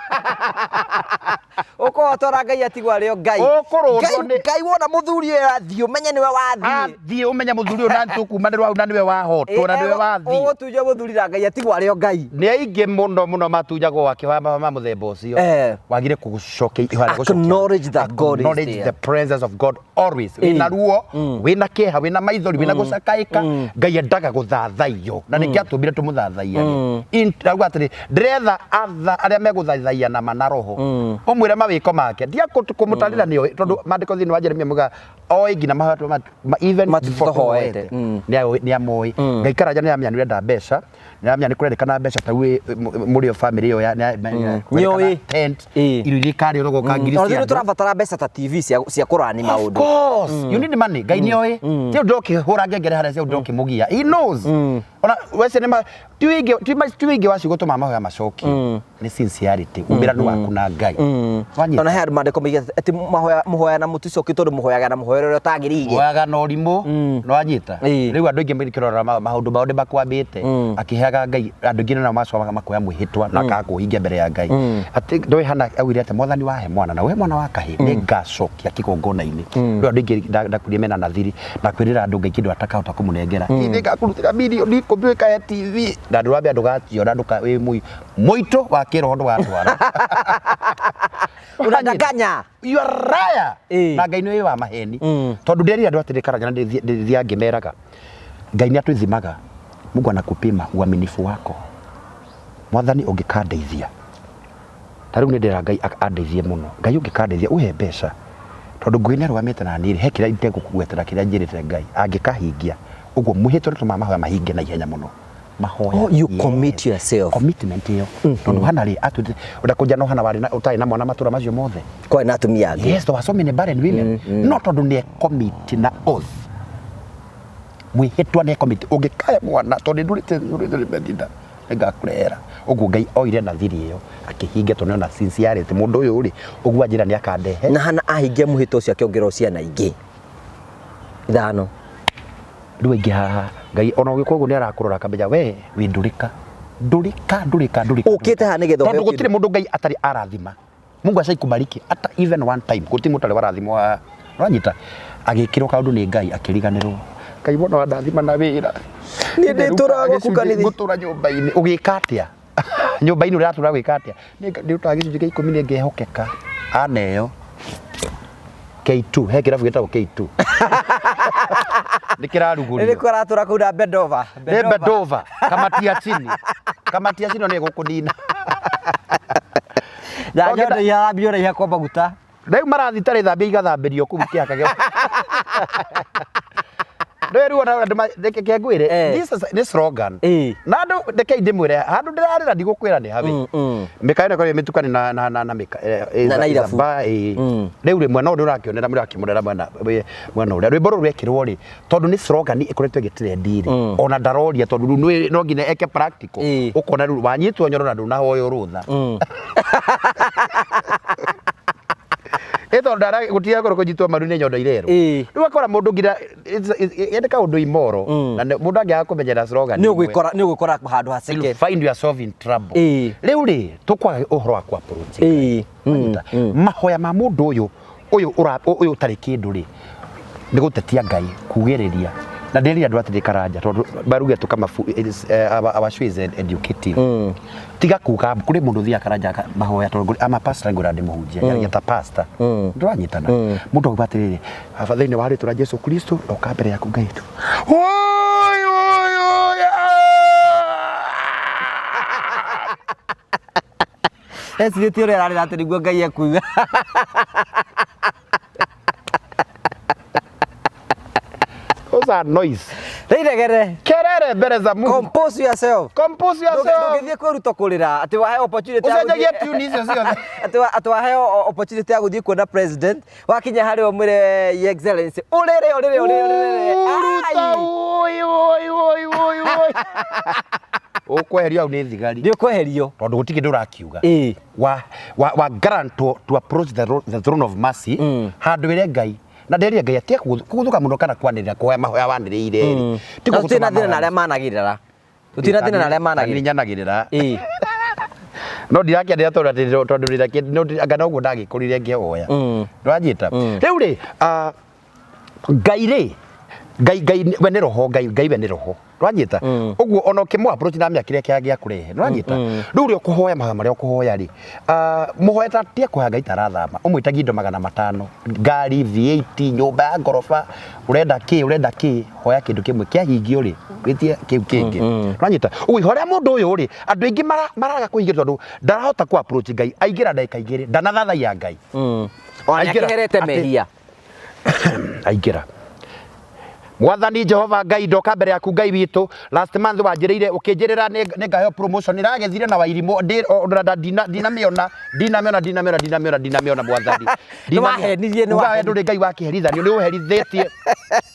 B: Ũkũhotwo na Ngai atigwo arĩ o Ngai.
A: Ũkũrũndwo
B: Ngai
A: nĩ-
B: Ngai wona mũthuri ũyũ athiĩ ũmenye nĩwe wathiĩ.
A: athiĩ ũmenye mũthuri ũyũ na tũkumanĩrwo hau na nĩwe wahotwo na nĩwe wathiĩ
B: Ũgũtunywo mũthuri na Ngai atigwo arĩ o Ngai.
A: nĩ aingĩ mũno mũno matunyagwo wake wa ma mũthemba ũcio
B: Eh.
A: wagire kũgũcokia
B: Acknowledge that God is
A: Acknowledge
B: there.
A: the presence of God always wĩna ruo wĩna kĩeha wĩna maithori wĩna gũcakaĩka Ngai endaga gũthathaiyo na nĩkĩo atũmbire tũmũthathaiya auga atĩrĩ ndĩretha atha arĩa megũthathaiya na ma na roho ũmwĩre mawĩko make ndia kũmũtarĩra nĩoĩ tondũ maandĩko thĩinĩ wa Jeremia muga oĩ nginya mahoya even
B: Matu
A: before
B: tũhoete.
A: tũhoete nĩ amoĩ Ngai Karanja nĩ amenya nĩ ũrenda mbeca nĩ aramenya nĩ kũrendekana mbeca ta rĩu mũrĩ o family ĩyo ya
B: Nĩoĩ.
A: tent
B: Ĩĩ.
A: irio iria ikarĩo rũgoka ngiri
B: Tondũ
A: cia
B: nĩ
A: andũ.
B: tũrabatara mbeca ta TV cia cia kũrani
A: Of
B: maũndũ.
A: course, you need money. Ngai nĩ oĩ. Ti ũndũ ũkĩhũra ngengere harĩa cia ũndũ ũkĩmũgia. He knows. Ona wece nĩ ma ti wĩingĩ ti wĩingĩ wa ciugo tũmaga mahoya macokio. Nĩ sincerity, umĩranu waku na Ngai. Wanyita?
B: Ona he andũ maandĩko moigĩte atĩ mahoya mũhoya na mũticokio tondũ mũhoyaga na mũhoere ũrĩa ũtagĩrĩire.
A: Woyaga na ũrimũ nĩwanyita
B: Ĩĩ.
A: rĩu andũ aingĩ makĩrora maũndũ mao nĩ makwambĩte akĩheaga Ngai andũ aingĩ nao macokaga makoya mwĩhĩtwa na akaga kũũhingia mbere ya Ngai atĩ ndoĩ hana augire atĩ mwathani wahe mwana na ũhe mwana wa kahĩĩ nĩ ngacokia kĩgongona-inĩ rĩu andũ aingĩ ndakurie mena nathiri na kwĩrĩra andũ Ngai kĩndũ atakahota kũmũnengera nĩ ngakũrutĩra mirioni ikũmi wĩkahe TV na ndũrambia ndũgaciona ndũka wĩ mũitũ wa kĩroho ndũgatwara
B: Unadanganya.
A: You are liar.
B: Ĩĩ.
A: Na Ngai nĩ wa maheni. Tondũ nderire andũ atĩrĩ Karanja na ndĩthiaga ngĩmeraga. Ngai nĩ atwĩthimaga. Mungu anakupima uaminifu wako. Mwathani ũngĩkandeithia. Ta rĩu nĩ ndĩra Ngai andeithie mũno. Ngai ũngĩkandeithia ũhe mbeca. Tondũ Ngai nĩ arũgamĩte na niĩ rĩ, he kĩrĩa itegũkũgwetera kĩrĩa njĩrĩte Ngai angĩkahingia. Ũguo mwĩhĩtwa nĩ tũmaga mahoya mahinge na ihenya mũno. Mahoya.
B: Oh, you commit yourself.
A: Commitment ĩyo. Tondũ Hana rĩ atwĩrĩte ũrĩa kũnja no Hana warĩ na ũtarĩ na mwana matũra macio mothe.
B: Kwarĩ na atumia angĩ.
A: Yes, there were so many barren women. No tondũ nĩ commit na oath. Mwĩhĩtwa nĩ commit. Ũngĩkaya mwana tondũ ndũrĩte ndũrĩte Belinda nĩngakũrehera. Ũguo Ngai oire na thiri ĩyo akĩhingia tondũ nĩona sincerity mũndũ ũyũ rĩ ũguo anjĩra nĩ akandehe.
B: Na Hana ahingia mũhĩtwa ũcio akĩongererwo ciana ingĩ ithano.
A: Rĩu aingĩ haha Ngai ona ũgĩkwo ũguo nĩ arakũrora akamenya we wĩ ndũrĩka ndũrĩka ndũrĩka ndũrĩka.
B: Ũkĩte haha nĩgetha
A: tondũ
B: ũheo
A: gũtirĩ mũndũ Ngai atarĩ arathima. Mungu ashaikubariki hata even one time gũtirĩ mũndũ ũtarĩ warathimwo haha. Ũranyita agĩkĩrwo kaũndũ nĩ Ngai akĩriganĩrwo. Ngai wona wandathima na wĩra.
B: Niĩ ndĩtũraga gwaku kanitha.
A: Ngũtũra nyũmba-inĩ ũgĩka atĩa? Nyũmba-inĩ ũratũra gwĩka atĩa? Ndĩrutaga gĩcunjĩ kĩa ikũmi nĩ ngehokeka. Aneo K2 he kĩrabu gĩtagwo K2. Nĩ kĩrarugũrio.
B: Nĩ kũratũra kũu na Bendova.
A: Nĩ Bendova, kamati ya chini. Kamati ya chini nĩ ĩgũkũnina.
B: Na nyondo iharambio ũrĩa ihakwo maguta.
A: Rĩu marathi tarĩ thambia igathambĩrio kũu kĩhaka gĩa. Rĩu rĩu ona andũ reke ke ngwĩre, this is nĩ slogan. Na andũ reke ndĩmwĩre handũ ndĩrarĩra ndigũkwĩra nĩ hawe. Mĩkawa ĩno ĩkoragwo ĩ mĩtukanu na na na na mĩka
B: Na na irabu.
A: Rĩu rĩ mwena ũyũ ndũrakĩonera mũrakĩmũrera mwena mwena ũrĩa rwĩmbo rũrũ rwekĩrwo rĩ tondũ nĩ slogan ĩkoretwo ĩgĩtrendi rĩ ona ndaroria tondũ rĩu no nginya eke practical ũkona rĩu wanyitwo nyoro na ndũnahoywo rũtha. Ĩ tondũ ndara gũtiga korwo kũnyitwo maru nĩ nyondo irerwo. Rĩu akora mũndũ nginya ende kaũndũ imoro na mũndũ angĩaga kũmenyera slogan
B: Nĩ ũgwĩkora nĩ ũgwĩkora handũ haceke.
A: You'll find yourself in trouble. Rĩu rĩ tũkwaga ũhoro wa ku approach Ngai. Wanyita? Mahoya ma mũndũ ũyũ ũyũ ũyũ ũtarĩ kĩndũ rĩ nĩ gũtetia Ngai kugĩrĩria na ndĩrire andũ atĩrĩ karanja tondũ baruge tũkamabu our show is educative. Tiga kuga kũrĩ mũndũ ũthiaga karanja mahoya tondũ ama pastor ngwĩra ndĩmũhunjia njaragia ta pastor. Ndũranyitana mũndũ auga atĩrĩrĩ baba thĩinĩ wa rĩtwa rĩa Jesu Kristo ndoka mbere yaku Ngai tu. Oi oi oi.
B: Ecirĩtie ũrĩa ararĩra atĩ nĩguo Ngai ekuiga.
A: Those are noise.
B: Rĩiregere.
A: Kerere mbere za Mungu.
B: Compose yourself.
A: Compose yourself.
B: Ndũngĩthiĩ kwĩruta kũrĩra atĩ waheo opportunity ya
A: Ũcenjagie
B: gũthiĩ-
A: tune icio ciothe.
B: Atĩ waheo opportunity ya gũthiĩ kuona president wakinya harĩa ũmwĩre Your Excellency ũrĩre ũrĩre ũrĩre ũrĩre.
A: Uruta oi oi oi oi oi. Ũkweherio hau nĩ thigari.
B: Nĩ ũkweherio.
A: Tondũ gũtirĩ kĩndũ ũrakiuga. Wa wa wa grant to approach the throne of mercy handũ ĩre Ngai na nderire Ngai atige kũgũthũka mũno kana kwanĩrĩra kũhoya mahoya wanĩrĩire rĩ. Ti
B: Na tũtirĩ na
A: gũtũma
B: thĩna na arĩa managĩrĩra. Tũtirĩ na thĩna na arĩa managĩrĩra.
A: Nyanagĩrĩra. No ndirakĩanĩrĩra tondũ atĩ tondũ ndĩrakĩ anga noguo ndagĩkũrire ngĩhoya. Ndũranjĩta. Rĩu rĩ Ngai rĩ Ngai Ngai we nĩ roho Ngai Ngai we nĩ roho. Ndũranjĩta. Ũguo ona ũkĩmũ approach na amenya kĩrĩa kĩa kũrehe. Ndũranjĩta. Rĩu ũrĩa ũkũhoya mahoya marĩa ũkũhoya rĩ mũhoya ta tia kũhoya Ngai tarathama ũmwĩtagie indo 500 ngari V8 nyũmba ya ngoroba ũrenda kĩ ũrenda kĩ hoya kĩndũ kĩmwe kĩahingio rĩ wĩtie kĩu kĩngĩ. Ndũranyita. Ũguo ihoya rĩa mũndũ ũyũ rĩ andũ aingĩ maraga kũhingia tondũ ndarahota kũ approach Ngai aingĩra ndagĩka igĩrĩ ndanathathaiya Ngai.
B: Ona
A: Aingĩra
B: nĩakĩherete
A: atĩ-
B: mehia.
A: Aingĩra. Mwathani Jehova Ngai ndoka mbere yaku Ngai witũ last month wanjĩrĩire ũkĩnjĩrĩra nĩ ngaheo promotion ĩragethire na wairimũ ndinamĩona ndinamĩona ndinamĩona ndinamĩona ndinamĩona mwathani.
B: Nĩwahenirie,
A: Uga we ndũrĩ Ngai wa kĩherithanio nĩ ũherithĩtie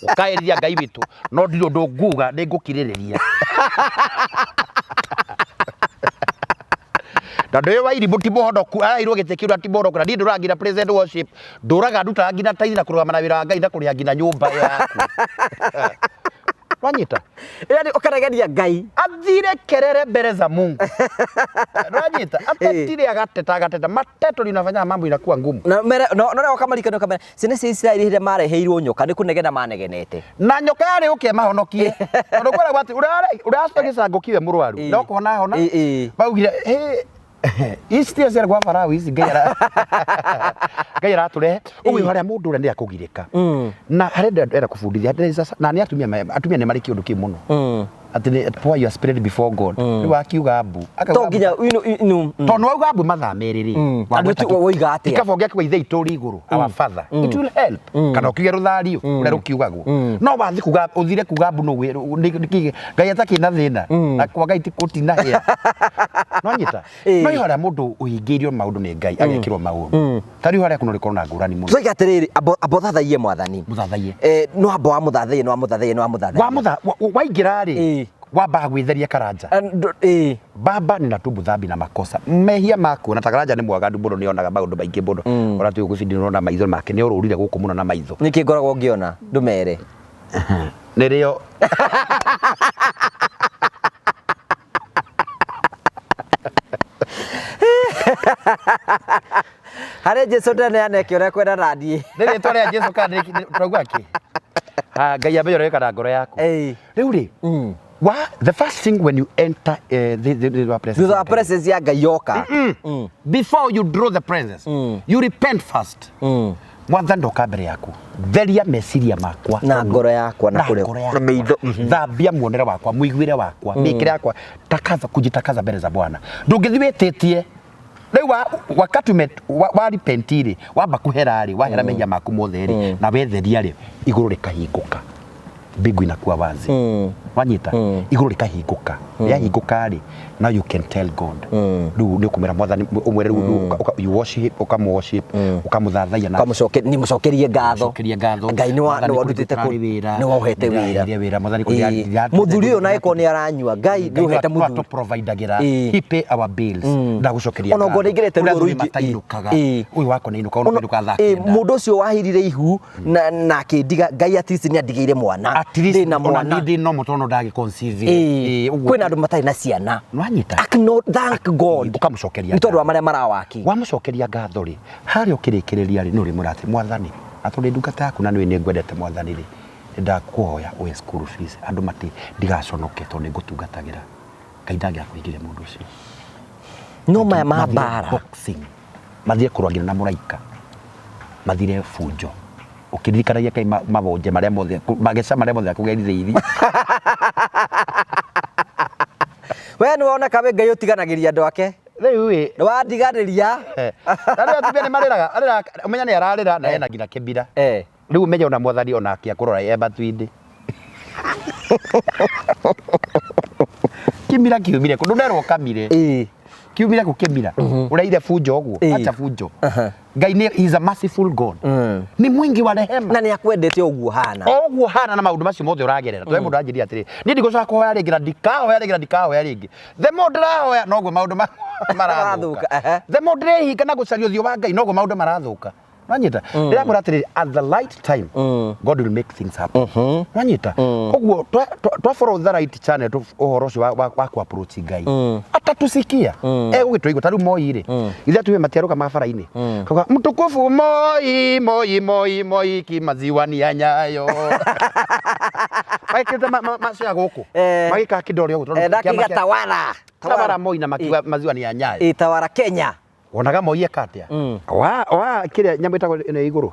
A: ũkaherithia Ngai witũ no ndirĩ ũndũ nguga nĩ ngũkirĩrĩria. Na ndũĩ wairimũ ti mũhonoku araheirwo gĩtĩ kĩu na ti mũhonoku na niĩ ndũraga nginya present worship ndũraga ndutaga nginya taithi na kũrũgama na wĩra wa Ngai na kũrĩha nginya nyũmba ĩyo yaku. Wanyita?
B: Yaani ũkaregeria Ngai.
A: Athire kerere mbere za Mungu. Wanyita? Atetire agateta agateta mateto linafanya mambo inakuwa ngumu.
B: Na mere no no ũkamarikana ũkamera ciana cia Isiraeli hĩndĩ mareheirwo nyoka nĩ kũnegena manegenete.
A: Na nyoka yarĩ ũke mahonokie. Tondũ kwĩragwo atĩ ũracua gĩcango kiwe mũrwaru. No kũhona hona. Maugire ici ticio ciarĩ gwa Farao ici Ngai ara Ngai aratũrehe. Ũguo harĩa mũndũ ũrĩa nĩ akũgirĩka. Na harĩa ndĩrenda kũbundithia na nĩ atumia atumia nĩ marĩ kĩũndũ kĩu mũno. Atĩ nĩ pour your spirit before God. Rĩu akiuga mbu. Akauga
B: To nginya inu
A: tondũ wauga mbu mathaa merĩ rĩ,
B: Andũ woiga atĩa?
A: Kaba ũngĩakiuga ithe itũ ũrĩ igũrũ, our father, it will help. Kana ũkiuge rũthario ũrĩa rũkiugagwo. No wathi kuga ũthire kuga mbu nũ nĩkĩ Ngai atakĩ na thĩna na kwa Ngai ti gũtinahĩa. No nyita. No ihoya mũndũ ũhingĩirio maũndũ nĩ Ngai agekĩrwo maũndũ. Ta rĩu harĩa kuno rĩkorwo na ngũrani mũno.
B: Tũiga atĩrĩrĩ, amba ũthathaiye mwathani.
A: Mũthathaiye.
B: No amba wamũthathaiye, no wamũthathaiye, no wamũthathaiye.
A: Wamũtha waingĩra rĩ, wambaga gwĩtheria karanja. Baba ninatubu dhambi na makosa mehia maku na takaranja nĩ mwaganu mũno nĩ onaga maũndũ maingĩ mũno ona twĩ gũkũ cindi nĩũrona maitho make nĩ orũrire gũkũ mũno na maitho.
B: Nĩkĩ ngoragwo ngĩona ndũmere?
A: Nĩrĩo.
B: Harĩ Jesu ndaneana kĩũrĩa kwenda na niĩ.
A: Nĩ rĩtwa rĩa Jesu kana nĩ tũrauga kĩ? Ha Ngai ambe yoreka na ngoro yaku. Rĩu rĩ, wa the first thing when you enter the presence
B: Thutha wa presence ya Ngai yoka.
A: Before you draw the presence, you repent first. Mwathani ndoka mbere yaku. Theria meciria makwa
B: na ngoro yakwa na
A: na
B: kũrĩa
A: ngoro
B: na
A: yakwa.
B: maitho.
A: Thambia muonere wakwa, muiguire wakwa, mĩĩkĩre yakwa, takaza kujitakaza mbere za Bwana. Ndũngĩthiĩ wĩtĩtie rĩu wakati wa repent rĩ, wamba kũhera rĩ, wahera mehia maku mothe rĩ, na wetheria rĩ, igũrũ rĩkahingũka, mbingu inakuwa wazi. Wanyita igũrũ rĩkahingũka, rĩahingũka rĩ, now you can tell God. Rĩu nĩ ũkũmwĩra mwathani, ũmwĩre rĩu you worship, ũkamũ-worship, ũkamũthathaiya na
B: Nĩ mũcokerie ngatho.
A: Mũcokerie ngatho.
B: Ngai nĩ
A: Mwathani
B: wandutĩte
A: kũrĩ wĩra.
B: nĩ waũhete wĩra.
A: Nĩndĩraheire wĩra, mwathani kũrĩ
B: Mũthuri ũyũ na ĩkorwo nĩ aranyua, Ngai nĩ ũhete mũthuri.
A: providagĩra. He pay our bills. Ndagũcokeria
B: Ona
A: ngatho.
B: ngorwo nĩingĩrĩte
A: Kũrĩ
B: ruo
A: athuri
B: rũingĩ.
A: matainũkaga. Ũyũ wakwa nĩainũkaga, ona kũinũka thaa kenda.
B: Mũndũ ũcio wahirire ihu na akĩndiga, Ngai at least nĩ andigĩire mwana.
A: At least
B: Ndĩna
A: ona
B: mwana.
A: niĩ ndĩ no mũtoro no ndagĩconceive. Ũguo.
B: Kwĩna andũ matarĩ na ciana.
A: Nĩwanyita?
B: Thank God.
A: Ũkamũcokeria
B: Nĩ tondũ wa
A: ngatho.
B: marĩa marawaki.
A: Wamũcokeria ngatho rĩ, harĩa ũkĩrĩkĩrĩria rĩ, nĩ ũrĩmwĩra atĩ mwathani, na tondũ ndĩ ndungata yaku na nĩũĩ nĩ ngwendete mwathani rĩ, nĩ ndakũhoya ũhe school fees, andũ mati ndigaconoke tondũ nĩ ngũtungatagĩra. Ngai ndangĩakũhingĩria mũndũ ũcio.
B: No maya ma
A: Mathire
B: mbara.
A: boxing. Mathire kũrũa nginya na mũraika. Mathire bunjo. Ũkĩririkanagia Ngai mabonje marĩa mothe, mageca marĩa mothe akũgerithĩirie.
B: We nĩ woneka wĩ Ngai ũtiganagĩria andũ ake.
A: Rĩu ĩ,
B: Nĩ wandiganĩria.
A: Na rĩu atumia nĩ marĩraga, arĩraga, ũmenya nĩ ararĩra na ena nginya kĩmira. Rĩu ũmenye ona mwathani ona akĩakũrora e matu-inĩ. Kĩmira kiumire kũ? Ndũnerwo ũkamire. Kiumire kũ kĩmira? Ũreire bunjo ũguo? Acha bunjo. Ngai nĩ he is a merciful God. Nĩ mwingi wa rehema.
B: Na nĩ akwendete ũguo hana.
A: O ũguo hana na maũndũ macio mothe ũragerera. Tondũ mũndũ anjĩrire atĩrĩ, niĩ ndigũcoka kũhoya rĩngĩ na ndikahoya rĩngĩ na ndikahoya rĩngĩ. The more ndĩrahoya noguo maũndũ marathũka. The more ndĩrehinga na gũcaria ũthiũ wa Ngai noguo maũndũ marathũka. Nwanyita? Ndĩramwĩra atĩrĩrĩ, at the right time, God will make things happen. Nwanyita? Ũguo twa follow the right channel ũhoro ũcio wa ku approach Ngai. Atatusikia. Egũgĩtũigua ta rĩu Moi rĩ. Ithe atumia matiarũgamaga bara-inĩ. Kauga, mtukufu Moi, Moi, Moi, Moi, kimaziwa ni ya Nyayo. Magĩkĩrĩte macoya gũkũ. Magĩkaga kĩndore ũguo, tondũ
B: Ndakiuga
A: kĩama kĩa
B: tawara.
A: Tawara Moi na makiuga maziwa ni ya Nyayo.
B: Tawara Kenya.
A: Wonaga Moi eka atĩa? Wa kĩrĩa nyamũ ĩtagwo ĩno ya igũrũ?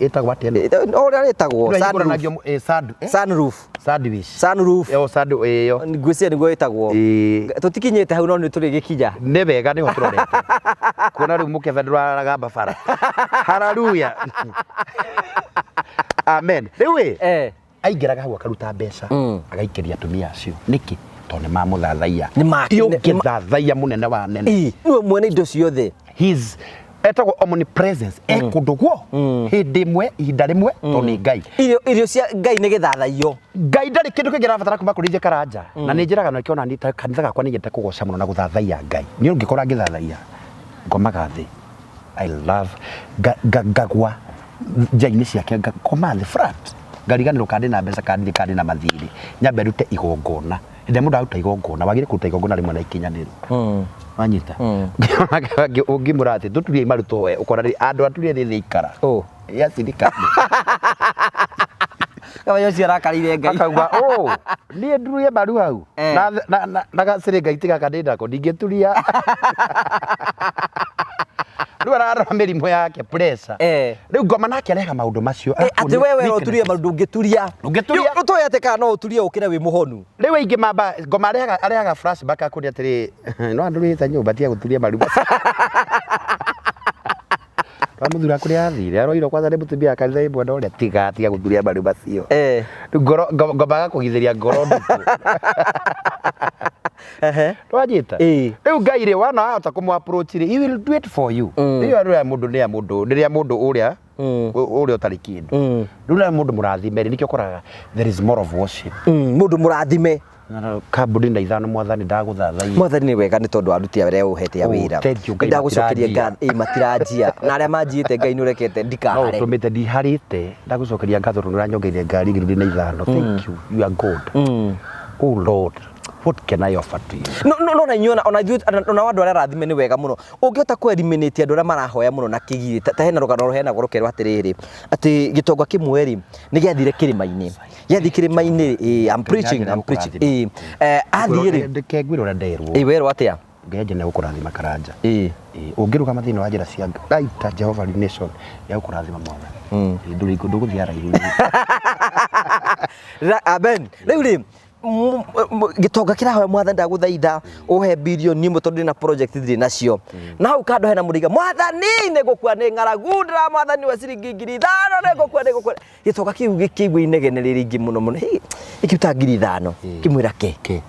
A: Ĩtagwo atĩa ĩno?
B: Ũrĩa ĩtagwo?
A: Ĩno ĩhingũranagio
B: Sunroof.
A: Sandwich.
B: Sunroof.
A: Ĩyo sandu ĩyo.
B: Ngwĩciria nĩguo ĩtagwo. Tũtikinyĩte hau no nĩ tũrĩgĩkinya.
A: Nĩ wega nĩho tũrorete. Kuona rĩu mũkebe ndũraragamba bara. Hallelujah. Amen. Rĩu ĩ, aingĩraga hau akaruta mbeca, agaikĩria atumia acio. Nĩkĩ? Tondũ nĩ mamũthathaiya. Ti ũngĩthathaiya mũnene wa nene.
B: Nĩwe mwene indo ciothe.
A: His etagwo omnipresence. E kũndũ guo hĩndĩ ĩmwe, ihinda rĩmwe, tondũ nĩ Ngai.
B: Irio cia Ngai nĩ gĩthathaiyo.
A: Ngai ndarĩ kĩndũ kĩngĩ arabatara kuma kũrĩ ithuĩ Karanja. Na nĩ njĩraga na nĩkĩo ona kanitha gakwa nĩ nyendete kũgoca mũno na gũthathaiya Ngai. Niĩ ũngĩkora ngĩthathaiya, ngomaga thĩ. I love ngagwa nja-inĩ ciake, ngakoma thĩ flat. Ngariganĩrwo kana ndĩna mbeca kana ndirĩ, kana ndĩna mathirĩ. Nyambe ndute igongona. Hĩndĩ ĩrĩa mũndũ aruta igongona, wagĩrĩire kũruta igongona rĩmwe na ikinyanĩru. Wanyita? Ũngĩmwĩra atĩ tũturie maru tũhoe, ũkona rĩ, andũ aturie thĩ thĩ ikara. Ya thirikari.
B: Kaba ũcio arakarĩire Ngai.
A: Akauga, niĩ ndurie maru hau. Na gacĩrĩ Ngai tiga gaka ndĩ nako, ndingĩturia. Rĩu ararora mĩrimũ yake pressure. Rĩu ngoma nake arehaga maũndũ macio.
B: Eh, atĩ we we ũturie maru ndũngĩturia.
A: Ndũngĩturia.
B: Rĩu tũĩ atĩ kana no ũturie ũkĩre wĩ mũhonu.
A: Rĩu aingĩ mamba ngoma arehaga flashback akũria atĩrĩ no andũrĩte nyũmba tiga gũturia maru. Twamuthura kũrĩa athire aroirwo kwanza nĩ mũtumia wa kanitha ĩ mwena ũrĩa tiga tiga gũturia maru macio. Rĩu ngoro ngoma agakũgithĩria ngoro nditũ. Twanyita. Rĩu Ngai rĩ wana wahota kũmũ approach rĩ he will do it for you. Rĩu rĩrĩa mũndũ nĩ mũndũ rĩrĩa mũndũ ũrĩa ũrĩa ũtarĩ kĩndũ. Rĩu na mũndũ mũrathime rĩ nĩkĩo ũkoraga there is more of worship.
B: Mũndũ mũrathime.
A: Kambuni na ithano mwathani ndagũthathaiya.
B: Mwathani nĩ wega nĩ tondũ aruti arĩa ũhete a
A: Oh,
B: wĩra.
A: thank you, Ngai
B: Ndagũcokeria
A: matiranjia.
B: ngatho ĩ matiranjia na arĩa manjiĩte Ngai nĩ ũrekete
A: No
B: ndikahare.
A: ũtũmĩte ndiharĩte ndagũcokeria ngatho tondũ ũranyongeire ngari igĩrĩ na ithano. Thank you. You are God. Oh Lord, what can I offer to you?
B: No no no na inyuĩ ona ithuĩ ona andũ arĩa arathime nĩ wega mũno. Ũngĩhota kũ eliminate andũ arĩa marahoya mũno na kĩgirĩ ta hena rũgano rũheanagwo rũkerwo atĩrĩrĩ atĩ gĩtonga kĩmwe rĩ nĩ gĩathire kĩrĩma-inĩ. Gĩathiĩ kĩrĩma-inĩ ĩ I'm preaching I'm preaching ĩ athiĩ rĩ
A: Reke ngwĩre ũrĩa nderwo.
B: ĩ werwo atĩa?
A: Ngai anjĩra nĩegũkũrathima Karanja.
B: Ĩ
A: Ũngĩrũgama thĩinĩ wa njĩra cia Ngai ta Jehova Nation nĩegũkũrathima mwathani. Ndũgũthiĩ haraihu.
B: Amen. Rĩu rĩ gĩtonga kĩrahoya mwathani ndagũthaitha ũhe bilioni ĩmwe tondũ ndĩna project ndirĩ nacio na hau kando hena mũrĩiga mwathani nĩ ngũkua nĩ ng'aragu ndĩra mwathani wa ciringi 5,000 nĩ ngũkua nĩ ngũkua gĩtonga kĩu gĩkĩigua inegene rĩrĩ ingĩ mũno mũno Hĩ, ĩkĩruta 5,000 kĩmwĩra ke
A: Ke.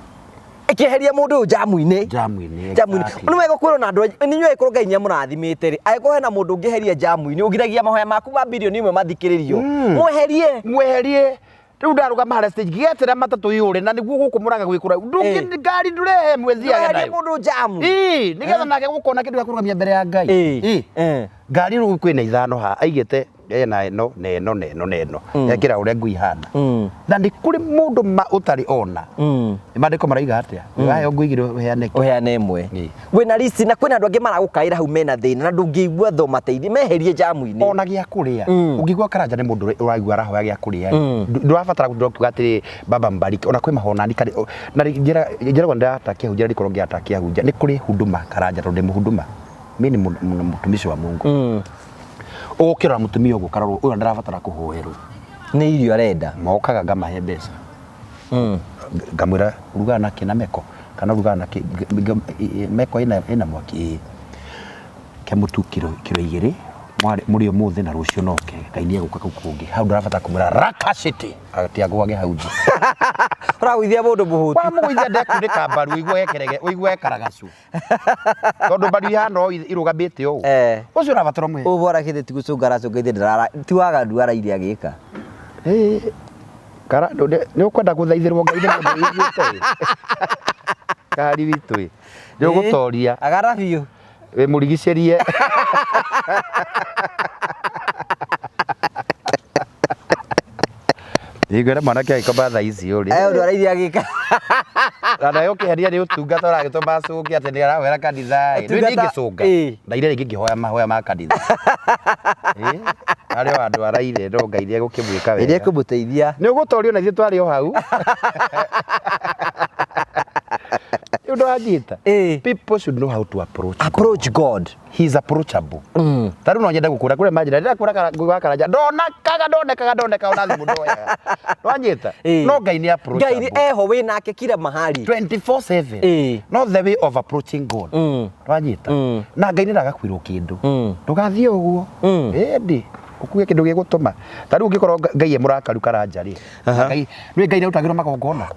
B: ĩkĩeheria mũndũ ũyũ jamu-inĩ
A: Jamu-inĩ.
B: jamu-inĩ
A: exactly.
B: nĩ wega kwĩrwo na andũ nĩ inyuĩ angĩkorwo Ngai nĩamũrathimĩte rĩ angĩkorwo hena mũndũ ũngĩeheria jamu-inĩ ũgiragia mahoya maku ma bilioni ĩmwe mathikĩrĩrio mweherie
A: Mweherie. Rĩu ndarũgama harĩa stage gĩetera matatũ yũre na nĩguo gũkũ mũraga gwĩ kũraihu. Ndũngĩ ngari ndũrehe ĩmwe thiage
B: mweherie
A: nayo.
B: mũndũ jamu
A: Ĩĩ, nĩgetha nake gũkona kĩndũ gĩa kũrũgamia mbere ya Ngai.
B: Ĩĩ.
A: Ĩĩ.
B: Eh.
A: Ngari rĩu kwĩna ithano haha aigĩte ena ĩno na ĩno na ĩno na ĩno ekĩra ũrĩa ngui ihana. Na nĩ kũrĩ mũndũ ma ũtarĩ ona. Maandĩko marauga atĩa? Waheo ngui igĩrĩ ũheane kĩ?
B: ũheane ĩmwe
A: Ĩĩ.
B: wĩna listi na kwĩna andũ angĩ maragũkaĩra hau mena thĩna na ndũngĩigua tho mateithie meherie jamu-inĩ
A: ona gĩa kũrĩa ũngĩigua Karanja nĩ mũndũ ũraigua arahoya gĩa kũrĩa ndũrabatara gũtinda ũkiuga atĩrĩ baba mbariki ona kwĩ mahonani karĩ na njĩragwo ndĩratakia hunja ndikorwo ngĩatakia hunja nĩ kũrĩ huduma Karanja tondũ ndĩ mũhuduma mi ni mũtumishi wa Mungu ũgũkĩrora mũtumia ũguo ũkarorwo ũyũ ndarabatara kũhoerwo
B: nĩ irio arenda
A: mokaga ngamahe mbeca ngamwĩra urugaga na kĩ na meko kana urugaga na kĩ meko ĩna mwaki ĩĩ ke mũtu kiro 2 mũrĩ ũmũthĩ na rũciũ noke Ngai nĩ egũka kũu kũngĩ hau ndũrabatara kũmwĩra rakacity atĩ agwage hau nja
B: ũragũithia mũndũ mũhũtu
A: wamũgũithia ndekunĩka mbaru ũigue ekerege ũigue ekaragacu tondũ mbaru ihana ũũ irũgamĩte ũũ ũcio ũrabatara ũmũhe
B: ũbora kĩthĩ ti gũcũnga aracũnga ithe ndarara ti waganu araire agĩka
A: Ĩĩ, kara nĩ ũkwenda gũthaithĩrwo Ngai nĩ mũndũ wĩiguĩte ĩ kari witũ ĩ nĩ ũgũtoria
B: agara biũ
A: wĩ mũrigicĩrie Nĩngwĩra mwanake agĩkoma thaa ici ũrĩ
B: ũndũ araire agĩka
A: na nawe ũkĩheria nĩ ũtungata ũragĩtũma acũnge atĩ nĩ arahoera kanitha ĩ. Rĩu niĩ
B: Ũtungata-
A: ngĩcũnga
B: ĩ.
A: ndaire rĩngĩ ngĩhoya mahoya ma kanitha Ĩ, harĩ o handũ araire no Ngai nĩegũkĩmwĩka
B: ĩrĩa
A: wega
B: ĩkũmũteithia
A: nĩ ũgũtorio na ithuĩ twarĩ o hau Nĩ ũndũ wanjita
B: Ĩ.
A: people should know how to approach God.
B: approach God
A: He is approachable ta rĩu no nyende gũkũra kũrĩa manjĩra ndĩrakũra ngui wa Karanja ndonekaga ndonekaga ndonekaga ona thimũ ndoyaga nwanyita
B: Ĩ.
A: no Ngai nĩ
B: Ngai
A: approachable
B: nĩ eho wĩ nake kila mahali
A: 24/7
B: Ĩ.
A: not the way of approaching God nwanyita na Ngai nĩ ndagakwĩrwo kĩndũ ndũgathiĩ ũguo ĩndĩ ũkue kĩndũ gĩgũtũma ta rĩu ũngĩkorwo Ngai e mũrakaru Karanja rĩ Ngai nĩ Ngai nĩarutagĩrwo magongona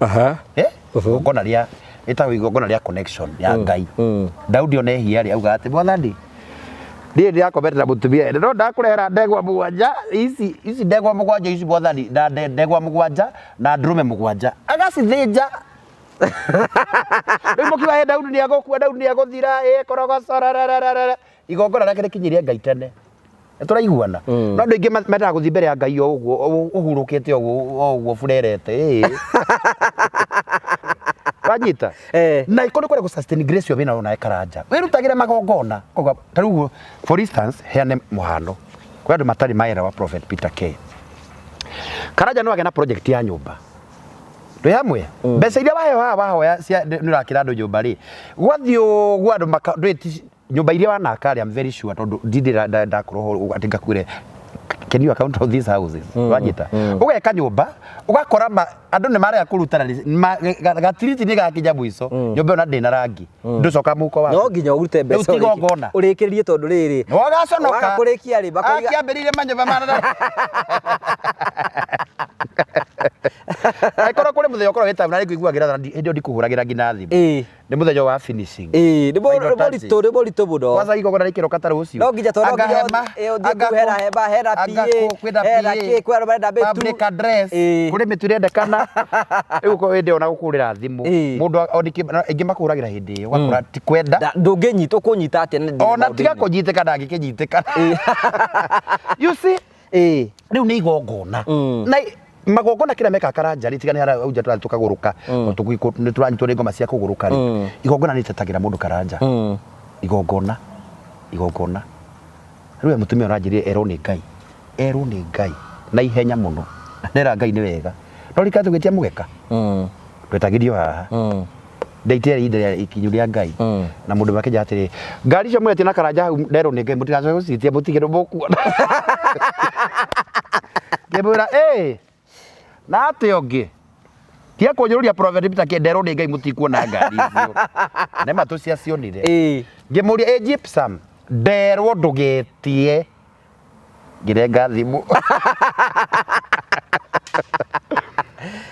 A: Eh? igongona rĩa ĩtagwo igongona rĩa connection ya Ngai Daudi ona ehia rĩ auga atĩ mwathani niĩ ndĩrakomete na mũtumia ene no ndakũrehera ndegwa mũgwanja ici ici ndegwa mũgwanja ici mwathani na ndegwa mũgwanja na ndũrũme mũgwanja agacithĩnja rĩu mũkiuga "Ĩ, Daudi nĩegũkua Daudi nĩegũthira ĩ korogocorarararara igongona rĩake rĩkinyirie Ngai tene nĩtũraiguana no andũ aingĩ mendaga gũthiĩ mbere ya Ngai o ũguo ũhurũkĩte ũguo o ũguo burerete ĩ wanyita na iko nĩ kwenda gũ sustain grace ĩyo wĩnayo nawe Karanja wĩrutagĩre magongona Koguo, ta rĩu for instance heane mũhano kwĩ andũ matarĩ maelewa Prophet Peter K Karanja no agĩa na project ya nyũmba twĩ hamwe mbeca iria waheo haha wahoya cia nĩ ũrakĩra andũ nyũmba rĩ gwathiĩ ũguo andũ maka ndwĩ Nyũmba iria wanaka rĩ, I'm very sure tondũ ndirĩ ndakorwo ho atĩ ngakwĩre can you account for these houses. Wanyita ũgeka nyũmba ũgakora andũ nĩ marega kũruta na gatiriti nĩ gakinya mũico, nyũmba ĩyo na ndĩna rangi, ndũcoka mũhuko waku.
B: No nginya ũrute mbeca.
A: Rĩu ti igongona.
B: Ũrĩkĩrĩrie tondũ rĩrĩ
A: Wagaconoka.
B: Waga kũrĩkia rĩ, makoiga
A: Akĩambĩrĩirie manyũmba ma angĩkorwo kũrĩ mũthenya ũkorwo wĩ taũni na nĩngũiguagĩra tha, hĩndĩ ĩyo ndikũhũragĩra nginya thimũ. Nĩ mũthenya wa finishing.
B: Ĩĩ, nĩ
A: Final touches.
B: mũritũ, nĩ mũritũ mũno.
A: Kwanza igongona rĩkĩroka ta rũciũ.
B: No nginya tondũ no
A: Anga
B: nginya
A: hema,
B: ũthiĩ
A: anga
B: kũu hena hema, hena
A: anga
B: PA,
A: kwĩna
B: hena
A: PA,
B: kĩ, kwĩ andũ marenda mĩtu.
A: Public address, kũrĩ mĩtu ĩrendekana. Rĩu ũkorwo hĩndĩ ĩyo ona gũkũhũrĩra thimũ. Mũndũ aingĩ makũhũragĩra hĩndĩ ĩyo, ũgakora ti kwenda.
B: Ndũngĩnyita, ũkũnyita atĩa na ndĩ
A: Ona tiga
B: maũndũ-inĩ?
A: kũnyitĩka ndangĩkĩnyitĩka. You see? Rĩu nĩ igongona. Na magongona kĩrĩa mekaga Karanja rĩ, tiga nĩ harĩa hau nja tũrathiĩ tũkagũrũka, nĩ tũranyitwo nĩ ngoma cia kũgũrũka rĩ, igongona nĩ itetagĩra mũndũ Karanja. Igongona, igongona. Rĩu we mũtumia ũranjĩrire erwo nĩ Ngai, erwo nĩ Ngai na ihenya mũno. Nera Ngai nĩ wega. No rika tũgĩtia mũgeka. Twetagĩrio haha. Ndaitia ihinda rĩa ikinyu rĩa Ngai. Na mũndũ makĩnjĩra atĩrĩ, ngari icio mũretie na Karanja hau nderwo nĩ Ngai mũtigacoke gũciĩtia mũtige nĩ mũkuona. Ngĩmwĩra ĩ na atĩa ũngĩ tiga kũnjũrũria Prophet Peter kĩ nderwo nĩ Ngai mũtikuona ngari icio. Nĩ ma tũciacionire. Ngĩmũria ĩ gypsum nderwo ndũgetie. Ngĩrenga thimũ.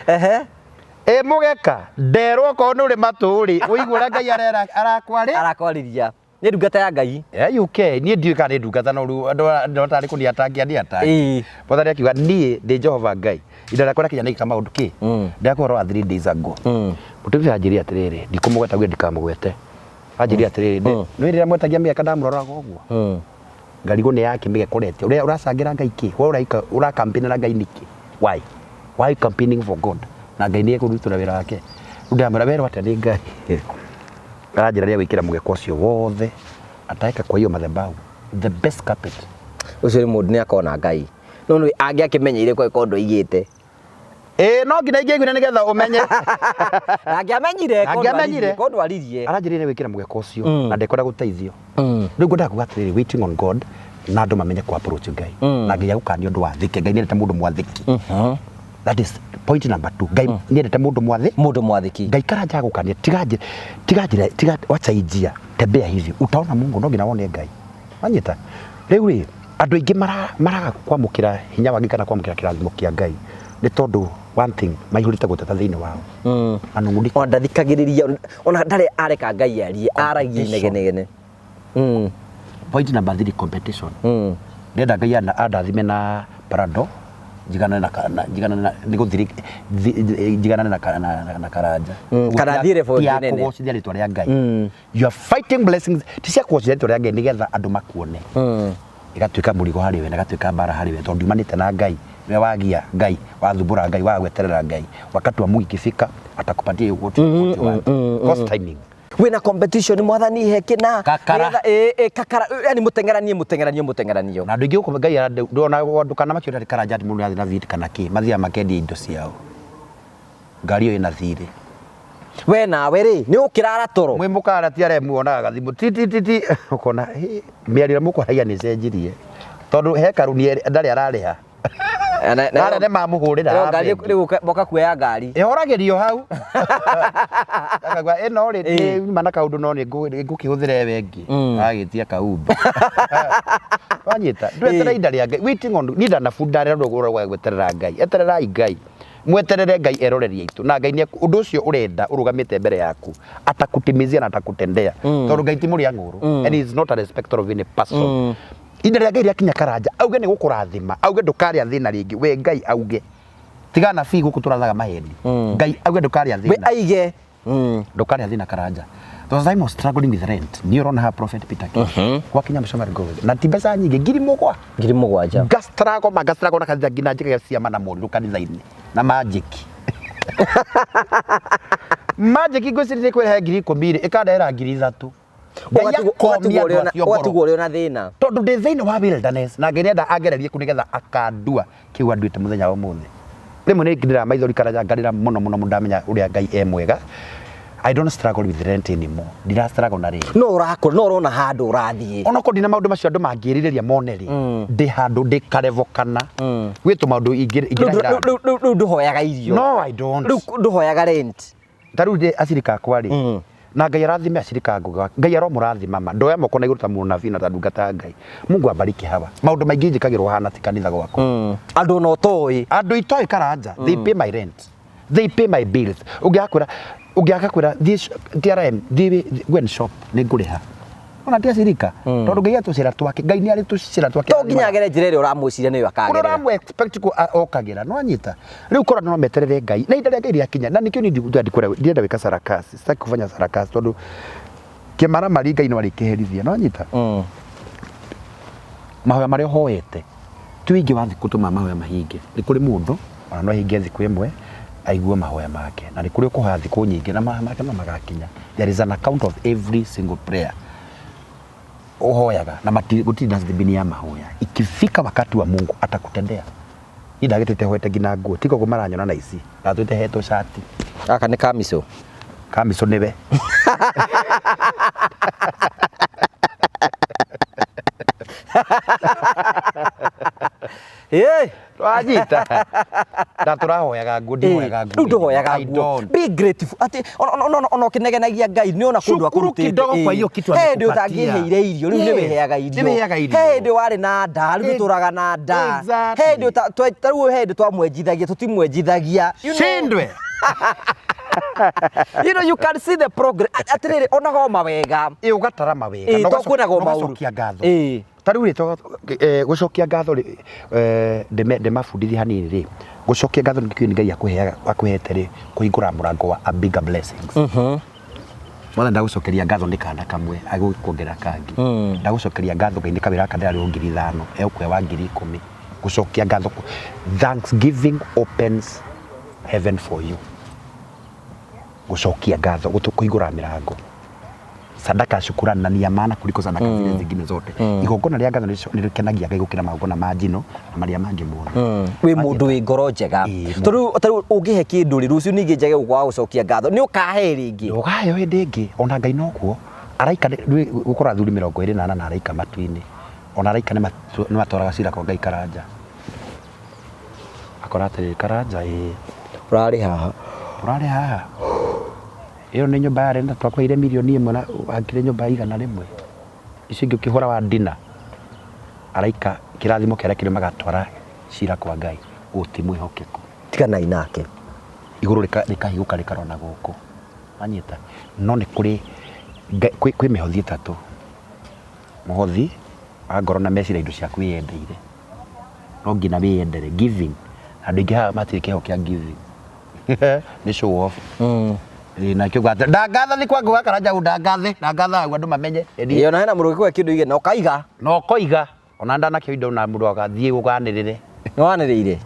B: Ehe.
A: Ĩ mũgeka nderwo okorwo nĩ ũrĩ matũ rĩ ũigue ũrĩa Ngai arera arakwarĩ
B: Arakwarĩria. Nĩ ndungata ya Ngai.
A: UK niĩ ndiũĩ kana nĩ ndungata no rĩu andũ andũ tarĩ kũni ataki ani ataki. Mwathani akiuga niĩ ndĩ Jehova Ngai ihinda rĩakwa rĩakinya nĩ ngĩka maũndũ kĩ ndĩrakũhe ũhoro wa 3 days ago. Mũtumia anjĩrire atĩrĩrĩ ndikũmũgweta uge ndikamũgwete anjĩrire atĩrĩrĩ nĩ rĩrĩa mwetagia mĩgeka ndamũroraga ũguo ngarigwo nĩ yake mĩgeka ũretia ũrĩa ũracangĩra Ngai kĩ we ũraika ũrakampĩnĩra Ngai nĩkĩ why why you campaigning for God na Ngai nĩ ekũrutĩra wĩra wake rĩu ndamwĩra werwo atĩa nĩ Ngai aranjĩra rĩa gwĩkĩra mũgeka ũcio wothe ataweka kwa hiyo madhabahu the best carpet.
B: Ũcio nĩ mũndũ nĩ akona Ngai. No nĩ angĩakĩmenyeire kwa ĩkondo aigĩte.
A: Ĩĩ no nginya ingĩaiguire nĩgetha ũmenye.
B: Na angĩamenyire
A: Angĩamenyire.
B: kondo aririe.
A: Aranjĩrire nĩ gwĩkĩra mũgeka ũcio na ndekwenda gũteithio. Rĩu ngwendaga kuga atĩrĩrĩ waiting on God na andũ mamenye ku approach Ngai. Na Ngai agũkania ũndũ wathĩke. Ngai nĩendete mũndũ mwathĩki. That is point number 2. Ngai nĩendete mũndũ mwathĩ.
B: Mũndũ mwathĩki.
A: Ngai Karanja agũkania tiga njĩra tiga njĩra tiga wacha hii njia tembea hivi utaona Mungu no nginya wone Ngai. Wanyita? Rĩu rĩ andũ aingĩ maraga kwamũkĩra hinya wa Ngai kana kwamũkĩra kĩrathimo kĩa Ngai nĩ tondũ one thing maihũrĩte gũteta thĩinĩ wao. Manung'unĩko.
B: Ona ndathikagĩrĩria ona ndarĩ areka Ngai arie, aragia inegenegene.
A: Point number 3 competition. Ndĩrenda Ngai andathime na Prado njiganane na njiganane na nĩ gũthiri njiganane na Karanja.
B: Kana thiĩ level
A: Ti ya
B: ĩngĩ nene.
A: kũgocithia rĩtwa rĩa Ngai. You are fighting blessings ti cia kũgocithia rĩtwa rĩa Ngai nĩgetha andũ makuone. Ĩgatuĩka mũrigo harĩ we na ĩgatuĩka mbara harĩ we tondũ ndiumanĩte na Ngai. Nĩwe wagia Ngai, wathumbũra Ngai, waga gweterera Ngai. Wakati wa Mungu ikifika atakupatia hiyo what you want. Cost timing.
B: Wĩna competition mwathani he kĩna.
A: Kakara.
B: Nĩgetha, ĩ, kakara, yani mũteng'eranio, mũteng'eranio, mũteng'eranio.
A: Na andũ aingĩ gũkũ Ngai arandĩ, ndona ndũkana makĩũria atĩ Karanja atĩ mũndũ nĩarathiĩ na thiirĩ kana kĩ, mathiaga makendia indo ciao. Ngari ĩyo ĩna thiirĩ.
B: We nawe rĩ, nĩ ũkĩrara toro.
A: Mwĩ mũkara ti arĩa muonaga gathimũ ti ti ti ti ũkona hĩ, mĩario ĩrĩa mũkwaragia nĩ ĩcenjirie. Tondũ he karuni ndarĩ ararĩha.
B: Na
A: Arĩa nĩ mamũhũrĩra
B: Ĩyo ngari
A: bengi.
B: rĩu moka kuoya ngari.
A: Ĩhoragĩrio hau. Akauga ĩno rĩ nĩ nyuma na kaũndũ no nĩ ngũkĩhũthĩra ĩyo ĩngĩ. Agĩtia kaumba. Wanyita? Ndweterera ihinda rĩa Ngai. Waiting on niĩ ndanabunda rĩrĩa ndũgũra gweterera Ngai. Etererai Ngai. Mweterere Ngai erorerie itũ. Na Ngai nĩ ũndũ ũcio ũrenda ũrũgamĩte mbere yaku. Atakutimizia na atakutendea. Tondũ Ngai ti mũrĩa ng'ũrũ. And he is not a respecter of any person. Ihinda rĩa Ngai rĩakinya Karanja, auge nĩ gũkũrathima, auge ndũkarĩa thĩna rĩngĩ, we Ngai auge. Tiga nabii gũkũ tũrathaga maheni. Ngai auge ndũkarĩa
B: We
A: thĩna.
B: aige.
A: Ndũkarĩa thĩna Karanja. There was a time I was struggling with rent. Niĩ ũrona haha Prophet Peter K. Gwakinya mũcomari ngũgĩ. Na ti mbeca nyingĩ, 7,000.
B: 7,000.
A: Ngastrago ma ngastrago na kanitha nginya njĩkage ciama na morirũ kanitha-inĩ. Na magic. Magic ngwĩciria nĩ kwĩrehe 10,000 rĩ, ĩkandehera 3,000. Ngai akomia andũ acio ngoro.
B: Ũgatigwo ũrĩ ona thĩna.
A: Tondũ ndĩ thĩinĩ wa wilderness na Ngai nĩenda angererie kũ nĩgetha akandua kĩu anduĩte mũthenya wa ũmũthĩ. Rĩmwe nĩ ndĩraga maithori Karanja ngarĩra mũno mũno mũno ndamenya ũrĩa Ngai e mwega. I don't struggle with rent anymore. Ndira struggle na rent.
B: No ũrakũra, no ũrona handũ ũrathiĩ.
A: Onokorwo ndina maũndũ macio andũ mangĩrirĩria mone rĩ, ndĩ handũ ndĩ karevo kana gwĩ tũmaũndũ ingĩrahĩra andũ.
B: Rĩu ndũhoyaga irio.
A: No, I don't.
B: Rĩu ndũhoyaga rent.
A: Ta rĩu ndĩ acirika akwa rĩ, na Ngai arathime acirika ngũgĩ, Ngai aromũrathima ma. Ndoya moko na igũrũ ta mũnabii na ta ndungata ya Ngai. Mungu abariki hawa. Maũndũ maingĩ njĩkagĩrwo hana ti kanitha gwakwa.
B: Andũ ona ũtoĩ.
A: Andũ itoĩ Karanja, they pay my rent. They pay my bills. Ũngĩaga ũngĩaga kwĩra thiĩ TRM, thiĩ go and shop, nĩ ngũrĩha. Ona ti acirika. Tondũ Ngai atũcĩra twake, Ngai nĩ arĩ tũcĩra twake.
B: To nginya agere njĩra ĩrĩa ũramwĩciria nĩyo
A: Kũrĩa
B: akagerera.
A: ũramũ expect kũ okagĩra no anyita. Rĩu korwo no meterere Ngai. Na ihinda rĩa Ngai rĩakinya na nĩkĩo niĩ ndirenda gwĩka sarakasi. Sitaki kufanya sarakasi tondũ kĩmaramari Ngai no arĩkĩherithia no anyita. Mahoya marĩa ũhoete ti ũingĩ wa thikũ tũmaga mahoya mahinge. Nĩ kũrĩ mũndũ ona no ahinge thikũ ĩmwe aigue mahoya make, na nĩ kũrĩ ũkũhoya thikũ nyingĩ na mahoya make no magakinya. There is an account of every single prayer ũhoyaga na gũtirĩ dustbin ya mahoya. Ikifika wakati wa Mungu atakutendea. Niĩ ndagĩtũĩte hoete nginya nguo, tiga ũguo maranyona na ici ndatũĩte hetwo cati.
B: Gaka nĩ kamico.
A: Kamico nĩwe.
B: Ĩĩ.
A: Twanyita na tũrahoyaga nguo, ndihoyaga nguo.
B: Rĩu ndũhoyaga
A: I
B: nguo.
A: don't.
B: Be grateful. Atĩ ona ũkĩnegenagia Ngai nĩ ona kũndũ
A: Shukuru
B: akũrutĩte.
A: kidogo kwa hiyo kitu
B: He hĩndĩ
A: amekupatia.
B: ũtangĩheire irio, rĩu nĩ
A: Yes.
B: wĩheaga irio.
A: Nĩ wĩheaga irio.
B: He hĩndĩ warĩ na nda, rĩu tũtũraga na nda.
A: Exactly.
B: He hĩndĩ ta rĩu he hĩndĩ twamwenjithagia, tũtimwenjithagia. You know,
A: Shindwe.
B: you know, you can see the progress. Atĩrĩrĩ, ona goma wega.
A: Ĩ ũgatara mawega.
B: Ĩ,
A: na
B: to kwĩna goma
A: na
B: ũru.
A: ũgacokia ngatho.
B: Ĩ.
A: Ta rĩu rĩ, gũcokia ngatho rĩ, ndĩmabundithie hanini rĩ, gũcokia ngatho nĩ kĩo nĩ Ngai akũheaga akũhete rĩ, kũhingũra mũrango wa a bigger blessings. Mwathani ndagũcokeria ngatho nĩ kana kamwe agũkuongerera kangĩ. Ndagũcokeria ngatho Ngai nĩ kawĩra gaka ndĩrarĩhwo 5,000 egũkũhe wa 10,000. Gũcokia ngatho, thanksgiving opens heaven for you. Gũcokia ngatho kũhingũra mĩrango. Sadaka ya shukurani na ni ya maana kuliko sadaka zile zingine zote. Igongona rĩa ngatho nĩ rĩkenagia Ngai gũkĩra magongona ma njino na marĩa mangĩ mothe.
B: Wĩ mũndũ wĩ ngoro njega.
A: Ĩ,
B: Tondũ ta rĩu ũngĩhe kĩndũ rĩ, rũciũ ningĩ njage gũkwaga gũcokia ngatho, nĩ ũkahe rĩngĩ.
A: Ndũgaheo hĩndĩ ĩngĩ ona Ngai nokuo araika gũkorwo athuri 24 na araika matu-inĩ, ona araika nĩ matwaraga cira kwa Ngai Karanja. Akora atĩrĩrĩ, Karanja ĩ
B: Ũrarĩ haha.
A: Ũrarĩ haha. Ĩyo nĩ nyũmba yarĩ na twakũheire 1 million na wakire nyũmba ya 100. Icio ingĩ ũkĩhũra wa ndina. Araika kĩrathimo kĩrĩa kĩrĩ magatwara cira kwa Ngai. Ũyũ ti mwĩhokeku.
B: Tiganai nake.
A: Igũrũ rĩkahingũka rĩkarora gũkũ. Wanyita? No nĩ kũrĩ kwĩ mĩhothi ĩtatũ. Mũhothi wa ngoro na meciria indo ciaku wĩyendeire. No nginya wĩyendere giving. Andũ aingĩ haha matirĩ kĩheo kĩa giving. Nĩ show off. Ĩ, na kĩo gwatĩ ndangatha nĩ kwa ngũga Karanja hau ndangathe ndangatha hau andũ mamenye.
B: Ĩ, ona hena mũndũ ũngĩkũhe kĩndũ ige na ũkaiga.
A: Na ũkoiga ona ndanakĩo indo na mũndũ agathiĩ ũganĩrĩre.
B: Nĩ wanĩrĩire?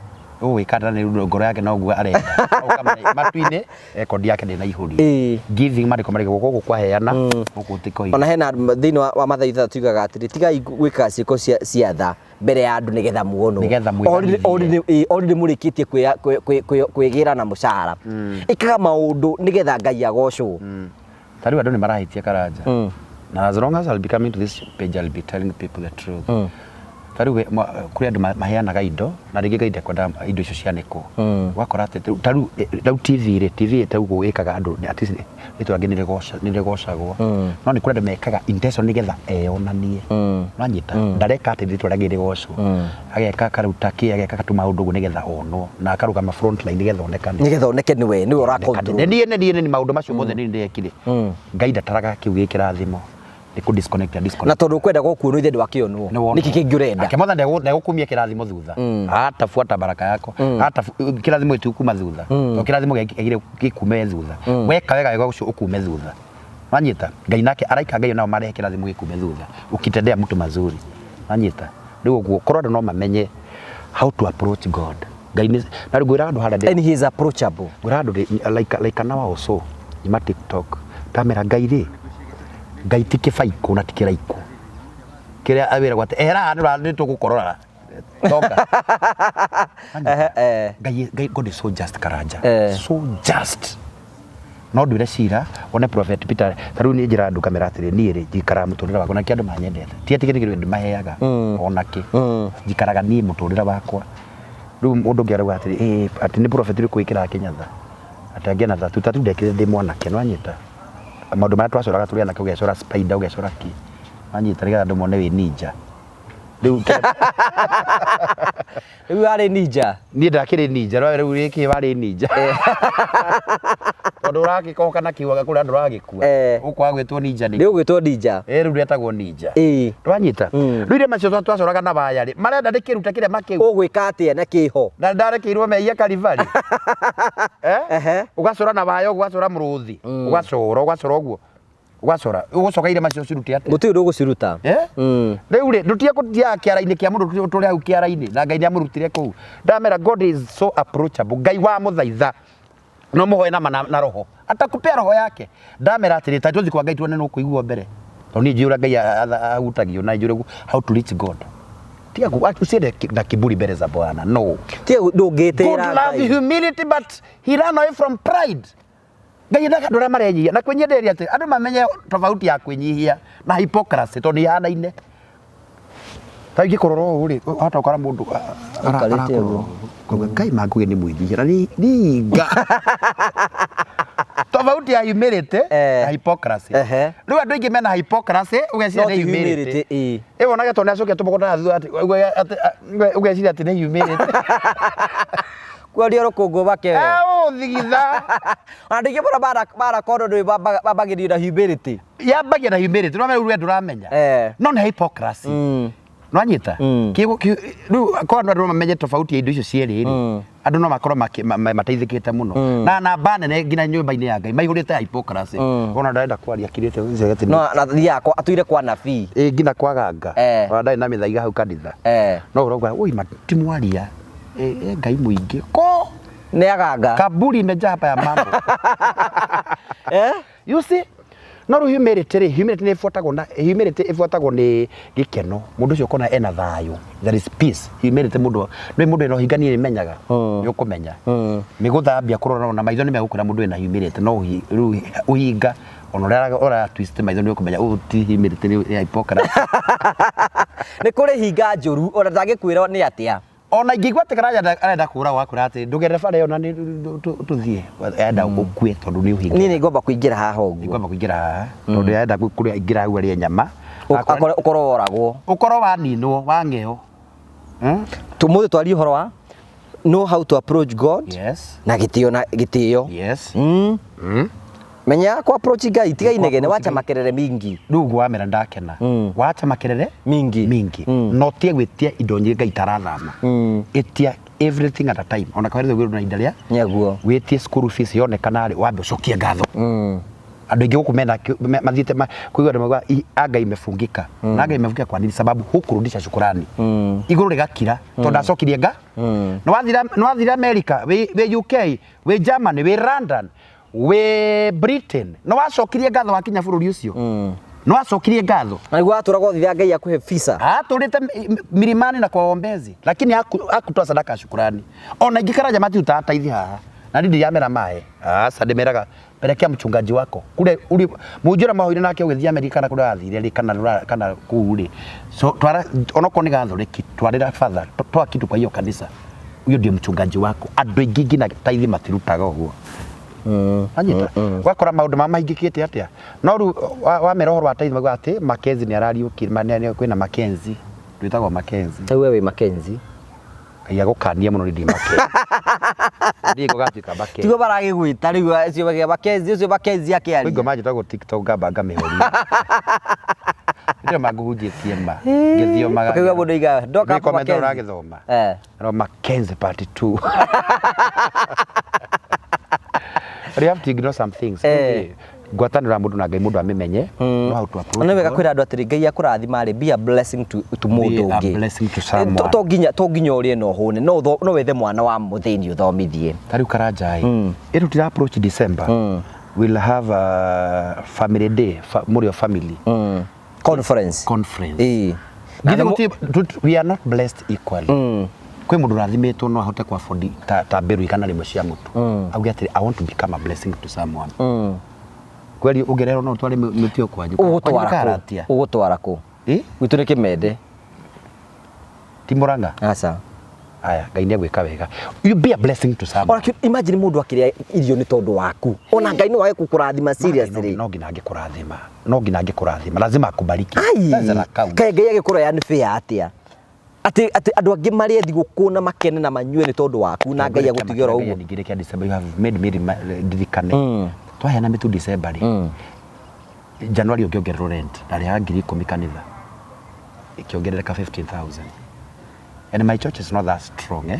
A: Ũgwĩka na nĩ ngoro yake noguo arenda. Ũkamũne matu-inĩ rekondi yake ndĩnaihũrio.
B: Ĩ.
A: Giving marĩko marĩko gũkũ kwaheana gũkũ ti koiga.
B: Ona hena thĩinĩ wa Mathayo ithathatũ tugaga atĩrĩ, tigai gwĩka ciĩko cia tha mbere ya andũ nĩgetha muonwo.
A: Nĩgetha mwĩganithie.
B: Already mũrĩkĩtie kwĩgĩra na mũcara. Ĩkaga maũndũ nĩgetha Ngai agocwo.
A: Ta rĩu andũ nĩ marahĩtia Karanja. Na as long as I'll be coming to this page I'll be telling people the truth. Ta rĩu kũrĩ andũ maheanaga indo na rĩngĩ Ngai ndekwenda indo icio cianĩkwo. Ũgakora atĩ ta rĩu rĩu TV rĩ, TV ta ũguo ĩkaga andũ at least rĩtwa rĩngĩ nĩ rĩgocagwo. No nĩ kũrĩ andũ mekaga intention nĩgetha eyonanie. Nĩwanyita? Ndareka atĩ rĩtwa rĩake rĩgocwo. Ageka akaruta kĩ, ageka tũmaũndũ ũguo nĩgetha onwo na akarũgama front line nĩgetha onekane.
B: Nĩgetha oneke nĩwe ũra control.
A: Nĩ niĩ nĩ niĩ maũndũ macio mothe nĩ niĩ ndekire. Ngai ndataraga kĩu gĩ kĩrathimo. Nĩ kũ disconnect disconnect.
B: Na tondũ ũkwenda gũkuonwo ithe ndwakĩonwo. Nĩkĩ kĩngĩ ũrenda?
A: Ake mwathani ndegũkumia kĩrathimo thutha. Atafuata baraka yako. Hata kĩrathimo gĩtigũkuma thutha. To kĩrathimo gĩagĩrĩire gĩkume thutha. Weka wega wega ũcio ũkume thutha. Wanyita? Ngai nake araika Ngai nao marehe kĩrathimo gĩkume thutha. Ukitendea mtu mazuri. Wanyita? Rĩu ũguo korwo andũ no mamenye how to approach God. Ngai nĩ na rĩu ngwĩra andũ harĩa
B: And he is approachable.
A: Ngwĩra andũ like an hour or so nyuma TikTok ndamera Ngai rĩ, Ngai ti kĩbaikũ na ti kĩraikũ kĩrĩa awĩragwo atĩ ehera haha nĩ tũgũkorora toka. Ngai, Ngai, God is so just Karanja. So just. No nduĩre cira wone Prophet Peter ta rĩu niĩ njĩraga andũ ngamera atĩrĩ, niĩ rĩ njikaraga mũtũrĩre wakwa na kĩ andũ manyendete ti atĩ kĩndũ kĩrĩa maheaga ona kĩ, njikaraga niĩ mũtũrĩre wakwa. Rĩu mũndũ ũngĩ arauga atĩrĩ, ĩĩ atĩ nĩ prophet ũrĩkũ wĩkĩraga kĩnyatha, atĩ angĩona tatu tatu ndekĩrire ndĩ mwanake, nĩwanyita? Maũndũ marĩa twacoraga tũrĩ anake, ũgecora spider, ũgecora kĩ, wanyita, nĩgetha andũ mone wĩ ninja. Rĩu
B: Rĩu warĩ ninja.
A: Niĩ ndakĩrĩ ninja, no rĩu gĩkĩ warĩ ninja. Tondũ ũragĩkoka na kiuga kũrĩa andũ ũragĩkua. Ũkwaga gwĩtwo ninja nĩkĩ?
B: Nĩ ũgwĩtwo ninja.
A: Eh, rĩu retagwo ninja.
B: Ĩĩ.
A: Ndwanyita? Rĩu irema icio twacoraga na waya rĩ, marenda ndĩkĩrute kĩrema kĩu.
B: Ũgwĩka atĩa na kĩho?
A: Na ndarekeirwo mehia Kalivali. Eh? Ũgacora na waya ũguo, ũgacora mũrũthi. Ũgacora, ũgacora ũguo. Ũgacora. Ũgũcoka irema icio ũcirute atĩa?
B: Gũtirĩ ũndũ ũgũciruta.
A: Eh? Rĩu rĩ, ndũtige gũthiaga kĩara-inĩ kĩa mũndũ tũrĩ hau kĩara-inĩ na Ngai nĩ amũrutire kũu. Ndamera God is so approachable. Ngai wa mũthaitha. No mũhoe na ma na roho. Atakupea roho yake. Ndamera atĩrĩ, ta tũthiĩ kwa Ngai tuone nũ ũkũigua mbere. Tondũ niĩ njũĩ ũrĩa Ngai ahutagio na njũĩ how to reach God. Tiga usiende na kiburi mbere za Bwana. No.
B: Tiga ndũngĩtĩra
A: God loves humility but he run away from pride. Ngai endaga andũ arĩa marenyihia na kwĩnyihia atĩ andũ mamenye tofauti ya kwĩnyihia na hypocrisy tondũ ihanaine. Ta ingĩkũrora ũũ rĩ, wahota gũkora mũndũ
B: Aikarĩte
A: arakorora
B: ũguo.
A: ũũ. Ukauga Ngai mangũgĩ nĩ mwĩnyihia na nĩ hinga. Tofauti ya humility na hypocrisy. Rĩu andũ aingĩ mena hypocrisy ũgeciria
B: No
A: nĩ
B: ti
A: humility.
B: humility, ĩĩ.
A: Ĩ wonage tondũ nĩ acokia tũmoko na thutha atĩ ũgeciria atĩ nĩ humility.
B: Kuoria rũkũngũ wake we.
A: Ũthigitha.
B: Ona andũ aingĩ mũno marakorwo ndũĩ mambagĩrĩria na humility.
A: Yambagia na humility, no rĩu we ndũramenya. No nĩ hypocrisy. Nĩwanyita? Rĩu korwo andũ no mamenye tofauti ya indo icio cierĩ rĩ, andũ no makorwo mateithĩkĩte mũno. Na namba nene nginya nyũmba-inĩ ya Ngai maihũrĩte hypocrisy. Ona ndarenda kwaria akirĩte ũcio atĩ
B: No na thiaga kwa atuire kwa nabii.
A: Ĩ nginya kwa ganga. Ona ndarĩ na mĩthaiga hau kanitha. No ũrauga oi ti mwaria. Ngai mũingĩ. Ko
B: nĩ aganga.
A: Kaburi imejaa hapa ya mambo. You see? No rĩu humility rĩ, humility nĩ ĩbuatagwo na humility ĩbuatagwo nĩ gĩkeno. Mũndũ ũcio ũkona ena thayũ. There is peace. Humility mũndũ nĩ mũndũ ena ũhinga niĩ nĩmenyaga. Nĩ ũkũmenya. Nĩ gũthambia kũrora na maitho nĩ megũkwĩra mũndũ ena humility no rĩu ũhinga ona ũrĩa ũra twist maitho nĩ ũkũmenya ũyũ ti humility nĩ hypocrisy.
B: Nĩ kũrĩ hinga njũru ona ndangĩkwĩra nĩ atĩa.
A: Ona ingĩigua atĩ Karanja arenda kũũragwo akwĩra atĩ ndũgerere bara ĩyo na nĩ tũthiĩ. Arenda ũkue tondũ nĩ ũhinga.
B: Niĩ nĩ ngwamba kũingĩra haha ũguo.
A: Nĩ ngwamba kũingĩra haha tondũ arenda kũrĩa ingĩra hau arĩe nyama.
B: Ũkorwo woragwo.
A: Ũkorwo waninwo, wang'eo.
B: Tũmũthĩ twarie ũhoro wa know how to approach God.
A: Yes.
B: Na gĩtĩo na gĩtĩo.
A: Yes.
B: Menya ku approach Ngai tiga inegene wacha makerere mingi.
A: Rĩu ũguo wamera ndakena. Wacha makerere
B: mingi.
A: Mingi. No tie gwĩtia indo nyingĩ Ngai tarathama. Ĩtia everything at a time. Ona kwerethwo gwĩrwo na ihinda rĩa
B: Nĩguo.
A: Wĩtie school fees yonekana rĩ wambe ũcokie ngatho. Andũ aingĩ gũkũ mena mathiĩte kũigua andũ mauga anga imefungika. Na anga imefungika kwa nini? Sababu hukurudisha shukurani. Igũrũ rĩgakira tondũ ndacokirie nga. Nĩ wathire America, wĩ UK, wĩ Germany, wĩ London, wĩ Britain. Nĩ wacokirie ngatho wakinya bũrũri ũcio. Nĩ wacokirie ngatho.
B: Na nĩguo watũraga ũthire Ngai akũhe visa.
A: Atũrĩte milimani na kwa ombezi, lakini hakutoa sadaka ya shukurani. Ona ingĩ Karanja matirutaga taithi haha. Na ndindi yamera mae. Aca ndĩmeraga pelekea mchungaji wako. Kule uri mũnjĩra mahoire nake ũgĩthiĩ Amerika kana kũrĩa wathire rĩ kana kana kũu rĩ. So twara onokorwo nĩ Gathoreki twarĩra father toa kitu kwa hiyo kanisa. Huyo ndiye mchungaji wako. Andũ aingĩ nginya taithi matirutaga ũguo. Anyita. Ũgakora maũndũ ma mahingĩkĩte atĩa. No rĩu wamera ũhoro wa taithi maugaga atĩ Mackenzie nĩ arariũkire, kwĩna Mackenzie. Twĩtagwo Mackenzie.
B: Rĩu we wĩ Mackenzie.
A: Ngai agũkanie mũno nĩ ndĩ Mackenzie. Ndiĩ gũgatuĩka Mackenzie.
B: Tiguo maragĩgwĩta rĩu acio magĩa Mackenzie ũcio Mackenzie akĩaria.
A: Kwĩ ngoma njĩtagwo TikTok ngamba ngamĩhoria. Ndio mangũhunjĩtie ma. Ngĩthiomaga.
B: Ũkaigua mũndũ aiga, "Ndoka
A: Nĩ comment
B: Mackenzie."
A: ũragĩthoma. No Mackenzie part 2. But you have to ignore some things. Ngwatanĩro ya mũndũ na Ngai mũndũ amĩmenye. Know how to approach
B: Nĩ wega
A: God.
B: kwĩra andũ atĩrĩ Ngai akũrathima rĩ be a blessing to mũndũ
A: Be a
B: ũngĩ.
A: blessing to someone.
B: To nginya ũrĩe na ũhũne no wethe mwana wa mũthĩni ũthomithie.
A: Ta rĩu Karanja ĩ. Ĩrũ tira approach December. We'll have a family day, Mũrĩo family.
B: Conference.
A: Conference.
B: Ĩĩ.
A: Githĩ gũtirĩ, we are not blessed equally. Kwĩ mũndũ ũrathimĩtwo no ahote ku afford ta mbĩrũ 100 cia mũtu, auge atĩrĩ, "I want to become a blessing to someone." Kweri ũngĩrerwo no ũtware mĩtĩ ĩyo kwanyu. Kwanyu
B: Ũgũtwara kũ?
A: karatia.
B: Ũgũtwara kũ?
A: Ĩ?
B: Gwitũ nĩ Kĩmende.
A: Ti Mũrang'a?
B: Aca.
A: Aya, Ngai nĩ agwĩka wega. You be a blessing to someone.
B: Ona imagine mũndũ akĩrĩa irio nĩ tondũ waku, ona Ngai no age gũkũrathima, seriously.
A: No nginya angĩkũrathima, no nginya angĩkũrathima, lazima akubariki.
B: Ai,
A: That's an account.
B: Kaĩ Ngai agĩkũra yani fair atĩa atĩ andũ angĩ marĩe thigũkũ na makene na manyue nĩ tondũ waku, na Ngai agũtige oro ũguo?
A: Ningĩ kĩa December, you have made me ndirikane twaheana mĩtu December rĩ, January ũngĩongererwo rent, ndarĩhaga 10,000 kanitha, ĩkĩongerereka 15,000, and my church is not that strong, eh?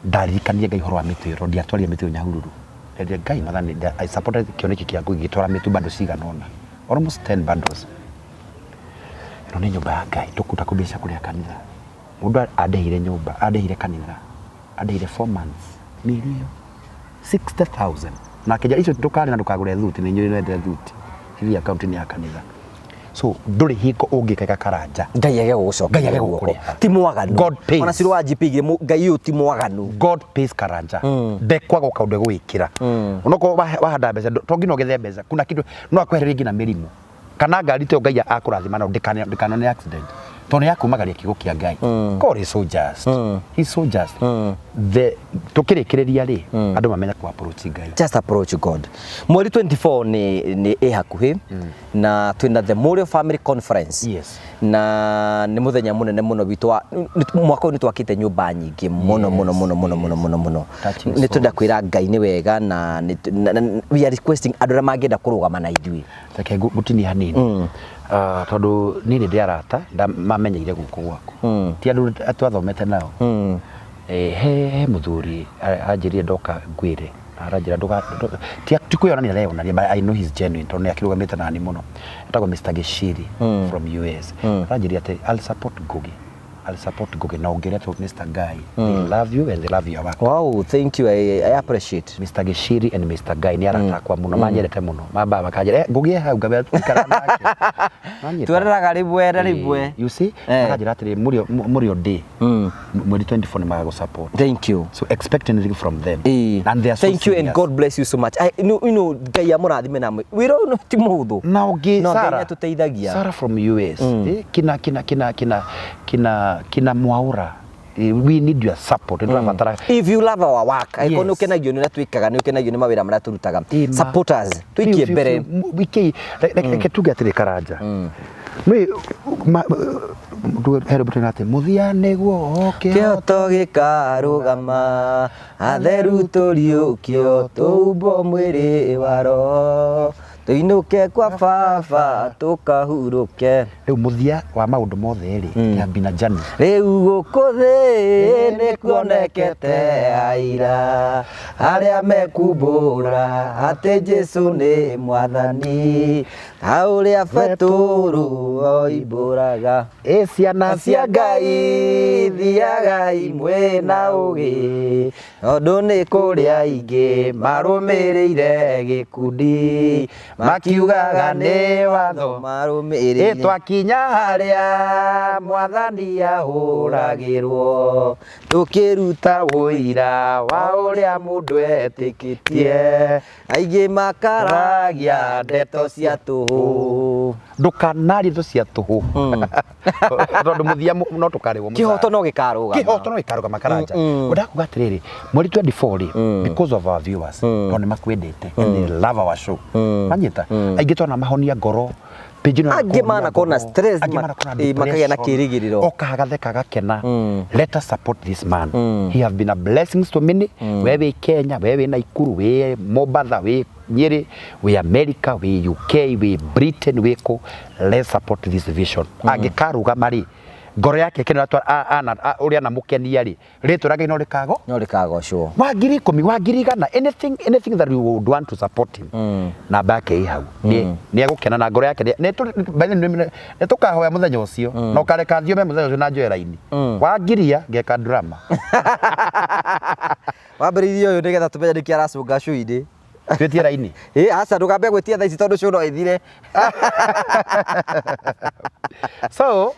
A: Ndaririkanie Ngai ũhoro wa mĩtĩ ĩyo tondũ ndiatwarire mĩtĩ ĩyo Nyahururu. Nderire Ngai Mwathani, I supported kĩoneki kĩaku gĩgĩtwara mĩtu bundle cigana ũna, almost 10 bundles. Ĩno nĩ nyũmba ya Ngai, tũkuta kũ mbeca kũrĩa kanitha. Mũndũ andĩhire nyũmba, andĩhire kanitha, andĩhire 4 months, mĩeri ĩyo 60,000, na akĩnjĩra icio ndũkarĩ na ndũkagũre thuti, nĩ nyũĩ wendete thuti, ithiĩ akaunti-inĩ ya kanitha. So ndũrĩ hingo ũngĩkeka Karanja
B: Ngai age gũgũcokeria
A: Ngai age
B: guoko.
A: gũkũrĩha.
B: Ti mwaganu.
A: God pays.
B: Ona Ciro wa GP igĩrĩ, Ngai ũyũ ti mwaganu.
A: God pays, Karanja. Ndekwaga kaũndũ gwĩkĩra onokorwo wahanda mbeca, to nginya ũgethe mbeca. Kuna kitu no akwehererie nginya mĩrimũ kana ngari ta ĩyo Ngai akũrathima nayo, ndĩkanone accident tondũ nĩ yakumagaria kiugo kĩa Ngai. God is so just, he's so just. The tũkĩrĩkĩrĩria rĩ, andũ mamenye ku approach Ngai.
B: Just approach God. Mweri 24 nĩ ĩ hakuhĩ na twĩna the Morio Family Conference. Na nĩ mũthenya mũnene mũno witũ wa mwaka ũyũ. Nĩ twakĩte nyũmba nyingĩ mũno mũno mũno mũno mũno mũno mũno.
A: Touching
B: Nĩ twenda kwĩra Ngai nĩ wega na we are requesting andũ arĩa mangĩenda kũrũgama na ithuĩ.
A: Reke ngũtinie hanini. Ah, tondũ niĩ nĩ ndĩ arata mamenyeire gũkũ gwaku, ti andũ twathomete nao. Eh, he mũthuri anjĩrire ndoka ngwĩre na aranjĩra ti kwĩyonania areyonania, but I know he's genuine tondũ nĩ akĩrũgamĩte nani mũno. Etagwo Mr. Gishiri from US. Aranjĩrire atĩ, "I'll support Ngugi, I'll support Ngugi," na ũngĩretwo Mr. Guy, they love you and they love your work.
B: Wow, thank you. I appreciate.
A: Mr. Gishiri and Mr. Guy nĩ arata akwa mũno, manyendete mũno, mambaga makanjĩra, "Eh, Ngugi e hau ngambĩra tũikara nake." Manyita.
B: Twereraga rĩmwe na rĩmwe.
A: You see, makanjĩra atĩrĩ, mũrĩo ndĩ mweri 24 nĩ magagũ support.
B: Thank you.
A: So expect anything from them. And they are so
B: Thank you and
A: serious.
B: God bless you so much. Ngai amũrathime na wĩra ũyũ no ti mũhũthũ.
A: Na ũngĩ
B: No Ngai
A: Sarah,
B: nĩatũteithagia.
A: Sarah from US, eh, kina Mwaura, eh, we need your support. Nĩ tũrabatara.
B: If you love our work, angĩkorwo nĩ ũkenagio nĩ ũrĩa twĩkaga, nĩ ũkenagio nĩ mawĩra marĩa tũrutaga,
A: Ĩma.
B: support us, tũikie
A: Biũ, biũ,
B: mbere.
A: Biũ. Wikei, reke tuge atĩrĩ, Karanja, nĩ he rwĩmbo tũinaga atĩ mũthia nĩguo kĩhoto
B: Kĩhoto gĩkarũgama, atheru tũriũkio, tũhumbwo mwĩrĩ wa roho, tũinũke kwa baba tũkahurũke.
A: Rĩu mũthia wa maũndũ mothe rĩ, mm. been a journey.
B: Rĩu gũkũ thĩ nĩ kuonekete aira arĩa mekumbũra atĩ Jesũ nĩ mwathani, ta ũrĩa Betũrũ oimbũraga.
A: Ĩ ciana
B: cia Ngai, thiagai mwĩ na ũgĩ, tondũ nĩ kũrĩ aingĩ marũmĩrĩire gĩkundi makiugaga nĩ watho
A: Ĩ
B: marũmĩrĩire.
A: Twakinya
B: harĩa mwathani ahũragĩrwo, tũkĩruta ũira wa ũrĩa mũndũ etĩkĩtie, aingĩ makaragia ndeto cia tũhũ.
A: Ndũkanarie ndeto cia tũhũ tondũ mũthia no tũkarĩhwo mũcara.
B: Kĩhoto no gĩkarũgama.
A: Kĩhoto no gĩkarũgama, Karanja. Ngwendaga kuga atĩrĩrĩ, mweri 24 rĩ, because of our viewers, tondũ nĩ makwendete and they love our show, manyita aingĩ twana mahonia ngoro page ĩno ya
B: Angĩ
A: kũhonia
B: manakorwo na
A: ngoro,
B: stress,
A: angĩ manakorwo na
B: makagĩa na
A: depression,
B: kĩĩrĩgĩrĩro.
A: Oka agatheka agakena. Let us support this man. He have been a blessing to many. We wĩ Kenya, we wĩ Naikuru, wĩ Mombatha, wĩ Nyĩrĩ, wĩ America, wĩ UK, wĩ Britain, wĩ kũ, let's support this vision. Angĩkarũgama rĩ, ngoro yake ĩkenera ũrĩa anamũkenia rĩ, rĩtwa rĩa Ngai no rĩkago
B: No rĩkagocwo.
A: Wa 10,000, wa 100,000, anything, anything that we would want to support him, namba yake ĩ hau. Nĩ egũkena na ngoro yake. By the way, nĩ tũkahoya mũthenya ũcio na ũkareka thiome mũthenya ũcio na njoe raini wa ngiria ngeka drama.
B: Wambĩrĩirie ũyũ nĩgetha tũmenye nĩkĩ aracũnga cũinĩ.
A: Twĩtie raini.
B: Ĩ aca, ndũkambe gwĩtia thaa ici tondũ cũ no ĩthire.
A: So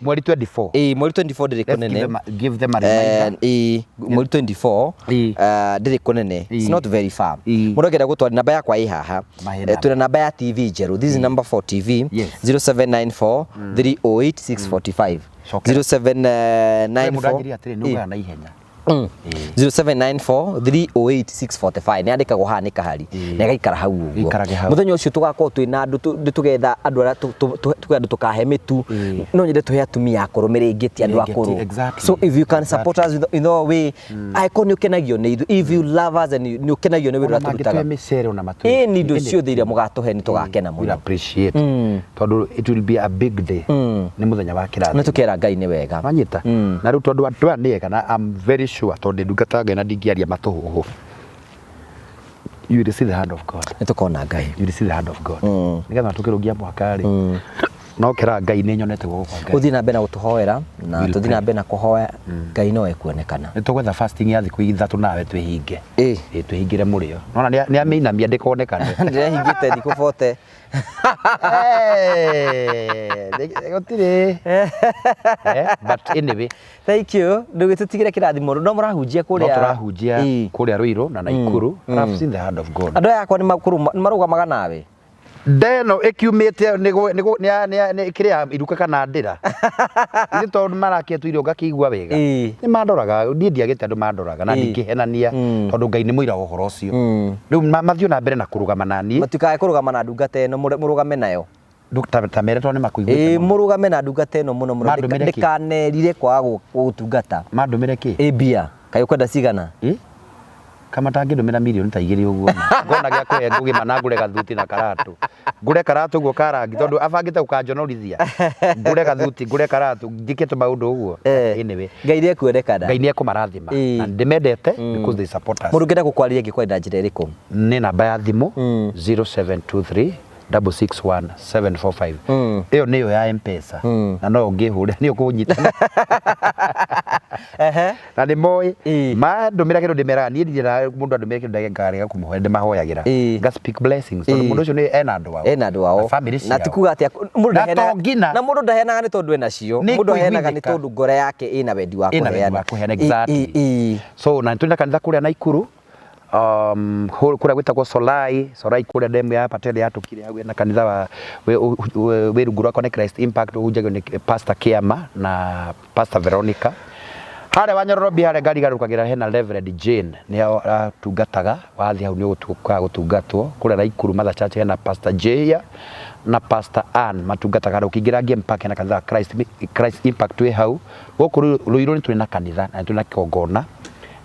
A: Mweri 24.
B: Ĩĩ, mweri 24 ndĩrĩ
A: Let's give
B: kũnene.
A: them a reminder.
B: Ĩĩ, mweri 24
A: Ĩĩ.
B: ndĩrĩ kũnene. It's
A: Ĩĩ.
B: not very far.
A: Ĩĩ.
B: Mũndũ angĩenda gũtwara namba yakwa ĩ haha.
A: Mahe
B: Eh,
A: namba.
B: Twĩna namba ya TV njerũ. This is number for TV.
A: Yes.
B: 0794 308 645.
A: Cokera.
B: 0794
A: Mũndũ anjĩrire atĩrĩ, nĩ ugaga na ihenya.
B: 0794 308 645 nä andäkagwo haha nä kahari
A: Ĩĩ.
B: na ĩgaikara hau ũguo
A: Ĩikarage hau.
B: mũthenya ũcio tũgakorwo twĩna andũ nĩ tũgetha andũ arĩa tũge andũ tũkahe mĩtu
A: Ĩĩ.
B: no nyende tũhe atumia akũrũ mĩrĩngĩti andũ
A: Mĩrĩngĩti,
B: akũrũ.
A: Exactly.
B: So if you can support us in all way, angĩkorwo nĩ ũkenagio nĩ ithuĩ, if you love us and nĩ ũkenagio nĩ wĩra
A: Ona
B: ũrĩa
A: mangĩtũhe
B: tũrutaga,
A: mĩcere ona matũhe
B: ĩĩ nĩ indo ciothe iria mũgatũhe nĩ tũgakena
A: We'll
B: mũno.
A: appreciate tondũ it will be a big day, nĩ mũthenya wa
B: Nĩ
A: kĩrathimo.
B: tũkera Ngai nĩ wega.
A: Wanyita na rĩu tondũ andũ aya nĩ ega na I'm very sure tondũ ndungata Ngai na ndingĩaria matũhũhũ, you will see the hand of God.
B: Nĩ tũkona Ngai.
A: You will see the hand of God nĩgetha tũkĩrũgia mwaka rĩ no kĩra Ngai nĩ nyonete guoko kwa Ngai.
B: Ũthiĩ na mbere na gũtũhoera na
A: We'll
B: tũthiĩ na mbere na kũhoya Ngai no ekuonekana.
A: Nĩ tũgwetha fasting ya thikũ 3 nawe twĩhinge.
B: Ĩĩ.
A: Ĩĩ, twĩhingĩre mũrĩo nona nĩ amĩinamia ndĩkonekane.
B: Ndĩrehingĩte thikũ 40.
A: Gũtirĩ. But anyway.
B: Thank you. Ndũgĩtũtigĩre kĩrathimo no mũrahunjia
A: No
B: kũrĩa.
A: tũrahunjia
B: Ĩĩ.
A: kũrĩa Ruiru na Naikuru and I've seen the hand of God.
B: Andũ aya akwa nĩ marũgamaga nawe.
A: Ndeno ĩkiumĩte nĩ kĩrĩa iruka kana ndĩra ithe tondũ marakĩtwo irio ngakĩigua wega.
B: Ĩĩ.
A: Nĩ mandoraga, niĩ ndiagĩte andũ mandoraga na
B: Ĩĩ.
A: ndingĩhenania tondũ Ngai nĩ mũira wa ũhoro ũcio. Rĩu mathiĩ na mbere na kũrũgama na niĩ.
B: Matikae kũrũgama na ndungata ĩno, mũrũgame nayo.
A: Ta mere tondũ nĩ makũiguĩte
B: Ĩĩ,
A: mũno.
B: mũrũgame na ndungata ĩno mũno mũno.
A: Mandũmĩre kĩ?
B: Ndĩkanerire kwaga gũgũtungata.
A: Mandũmĩre kĩ?
B: Ĩ mbia kaĩ ũkwenda cigana?
A: Ĩ? Kama tangĩndũmĩra mirioni ta 2 ũguo ngona gĩa kũhe ngũgĩma na ngũre gathuti na karatũ, ngũre karatũ ũguo karangi tondũ abangĩte gũkanjonorithia, ngũre gathuti, ngũre karatũ, njĩke tũmaũndũ ũguo. Anyway.
B: Ngai nĩ ekuonekana.
A: Ngai nĩ ekũmarathima
B: Ĩĩ.
A: na ndĩmendete because they support us.
B: Mũndũ ũngĩenda gũkwarĩria angĩkwaria na njĩra ĩrĩkũ?
A: Nĩ namba ya thimũ 0723 661 745. Ĩyo nĩyo ya M-Pesa na no ũngĩhũrĩra nĩ ũkũnyita na nĩ moĩ.
B: Ĩĩ.
A: Mandũmĩra kĩndũ ndĩmeraga niĩ ndirĩ na mũndũ andũmĩre kĩndũ ngarega kũmũhoya, ndĩmahoyagĩra.
B: Ĩĩ.
A: Nga speak blessings tondũ
B: Ĩĩ.
A: mũndũ ũcio nĩ ena andũ ao
B: Ena andũ ao
A: na family
B: na
A: ciao.
B: ti kuga atĩ mũndũ
A: Na
B: ndaheanaga-
A: to nginya.
B: na mũndũ ndaheanaga nĩ tondũ ena cio.
A: Nĩ
B: Mũndũ aheanaga nĩ
A: kũiguithĩka.
B: tondũ ngoro yake ĩna wendi wa
A: Ĩna wendi
B: kũheana.
A: wa kũheana,
B: Ĩ-
A: exactly.
B: ĩ- ĩ.
A: So na nĩtũrĩ na kanitha kũrĩa Naikuru, kũrĩa gwĩtagwo Solai Solai, kũrĩa demu ya Patel yatũkire hau na kanitha wa wĩ rungu rwakwa nĩ Christ Impact, ũhunjagio nĩ Pastor Kiama na Pastor Veronica. Harĩa Wanyororobi harĩa ngari igarũkagĩra hena Reverend Jane nĩ atungataga, wathiĩ hau nĩ ũgũtuĩka gũtungatwo. Kũrĩa Naikuru Mother Church hena Pastor Jaya na Pastor Ann matungataga. Ũkĩingĩra Game Park hena kanitha wa Christ Impact wĩ hau. Gũkũ Ruiru nĩ tũrĩ na kanitha na nĩ tũrĩ na kĩgongona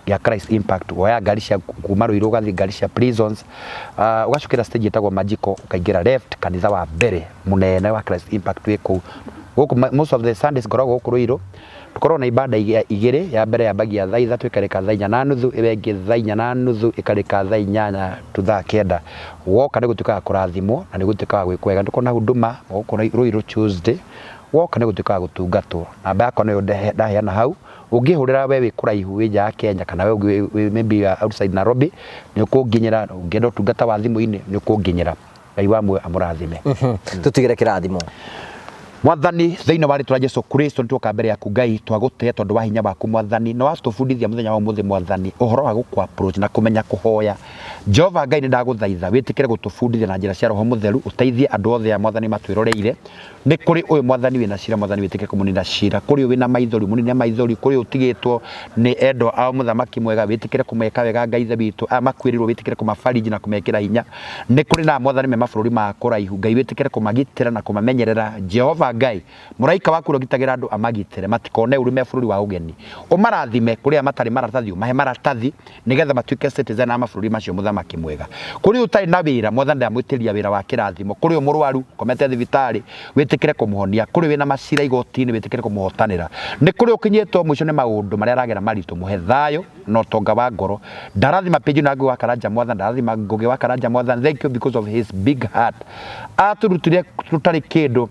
A: gĩa Christ Impact. Woya ngari cia kuma Ruiru ũgathiĩ ngari cia prisons, ũgacukĩra stage ĩtagwo Majiko, ũkaingĩra left, kanitha wa mbere mũnene wa Christ Impact wĩ kũu. Gũkũ most of the Sundays ngoragwo gũkũ Ruiru, tũkoragwo na ibada igĩrĩ. Ya mbere yambagia thaa 3 ĩkarĩka thaa 4:30, ĩyo ĩngĩ thaa 4:30 ĩkarĩka thaa 8 to thaa 9. Woka nĩ gũtuĩkaga kũrathimwo na nĩ gũtuĩkaga gwĩ kwega. Nĩ tũkoragwo na huduma gũkũ Ruiru Tuesday, woka nĩ gũtuĩkaga gũtungatwo. Namba yakwa nĩyo ndaheana hau, ũngĩhũrĩra we wĩ kũraihu, wĩ nja ya Kenya kana we ũngĩ wĩ maybe you are outside Nairobi, nĩ ũkũnginyĩra. Ũngĩenda ũtungata wa thimũ-inĩ nĩ ũkũnginyĩra. Ngai wa muoyo amũrathime.
B: Tũtigĩre kĩrathimo.
A: Mwathani, thĩinĩ wa rĩtwa rĩa Jesu Kristo nĩtuoka mbere yaku Ngai, twagũtĩĩa tondũ wa hinya waku Mwathani, na watũbundithia mũthenya wa ũmũthĩ Mwathani ũhoro wa gũkũ approach na kũmenya kũhoya. Jehova Ngai, nĩ ndagũthaitha wĩtĩkĩre gũtũbundithia na njĩra cia Roho Mũtheru, ũteithie andũ othe a Mwathani matwĩroreire. Nĩ kũrĩ ũyũ Mwathani wĩna cira, Mwathani wĩtĩkĩre kũmũnina cira, kũrĩ ũyũ wĩna maithori mũnine maithori, kũrĩ ũyũ ũtigĩtwo nĩ endwa ao Mũthamaki mwega wĩtĩkĩre kũmeka wega Ngai ithe witũ, aya makuĩrĩirwo wĩtĩkĩre kũmabariji na kũmekĩra hinya. Nĩ kũrĩ na Mwathani me mabũrũri ma kũraihu, Ngai wĩtĩkĩre kũmagitĩra na kũmamenyerera. Jehova Ngai, mũraika waku ũrĩa ũgitagĩra andũ amagitĩre matikone ũru me bũrũri wa ũgeni, ũmarathime. Kũrĩa matarĩ maratathi ũmahe maratathi nĩgetha matuĩke citizen a mabũrũri macio Mũthamaki mwega. Kũrĩ ũtarĩ na wĩra Mwathani ndamwĩtĩria wĩra wa kĩrathimo. Kũrĩ mũrwaru komete thibitarĩ wĩtĩkĩre kũmũhonia. Kũrĩ wĩna macira igoti-inĩ wĩtĩkĩre kũmũhotanĩra. Nĩ kũrĩ ũkinyĩtwo mũico nĩ maũndũ marĩa aragera maritũ, mũhe thayũ na ũtonga wa ngoro. Ndarathima Page na Ngũgĩ wa Karanja Mwathani, ndarathima Ngũgĩ wa Karanja Mwathani, thank you because of his big heart. Atũrutire tũtarĩ kĩndũ.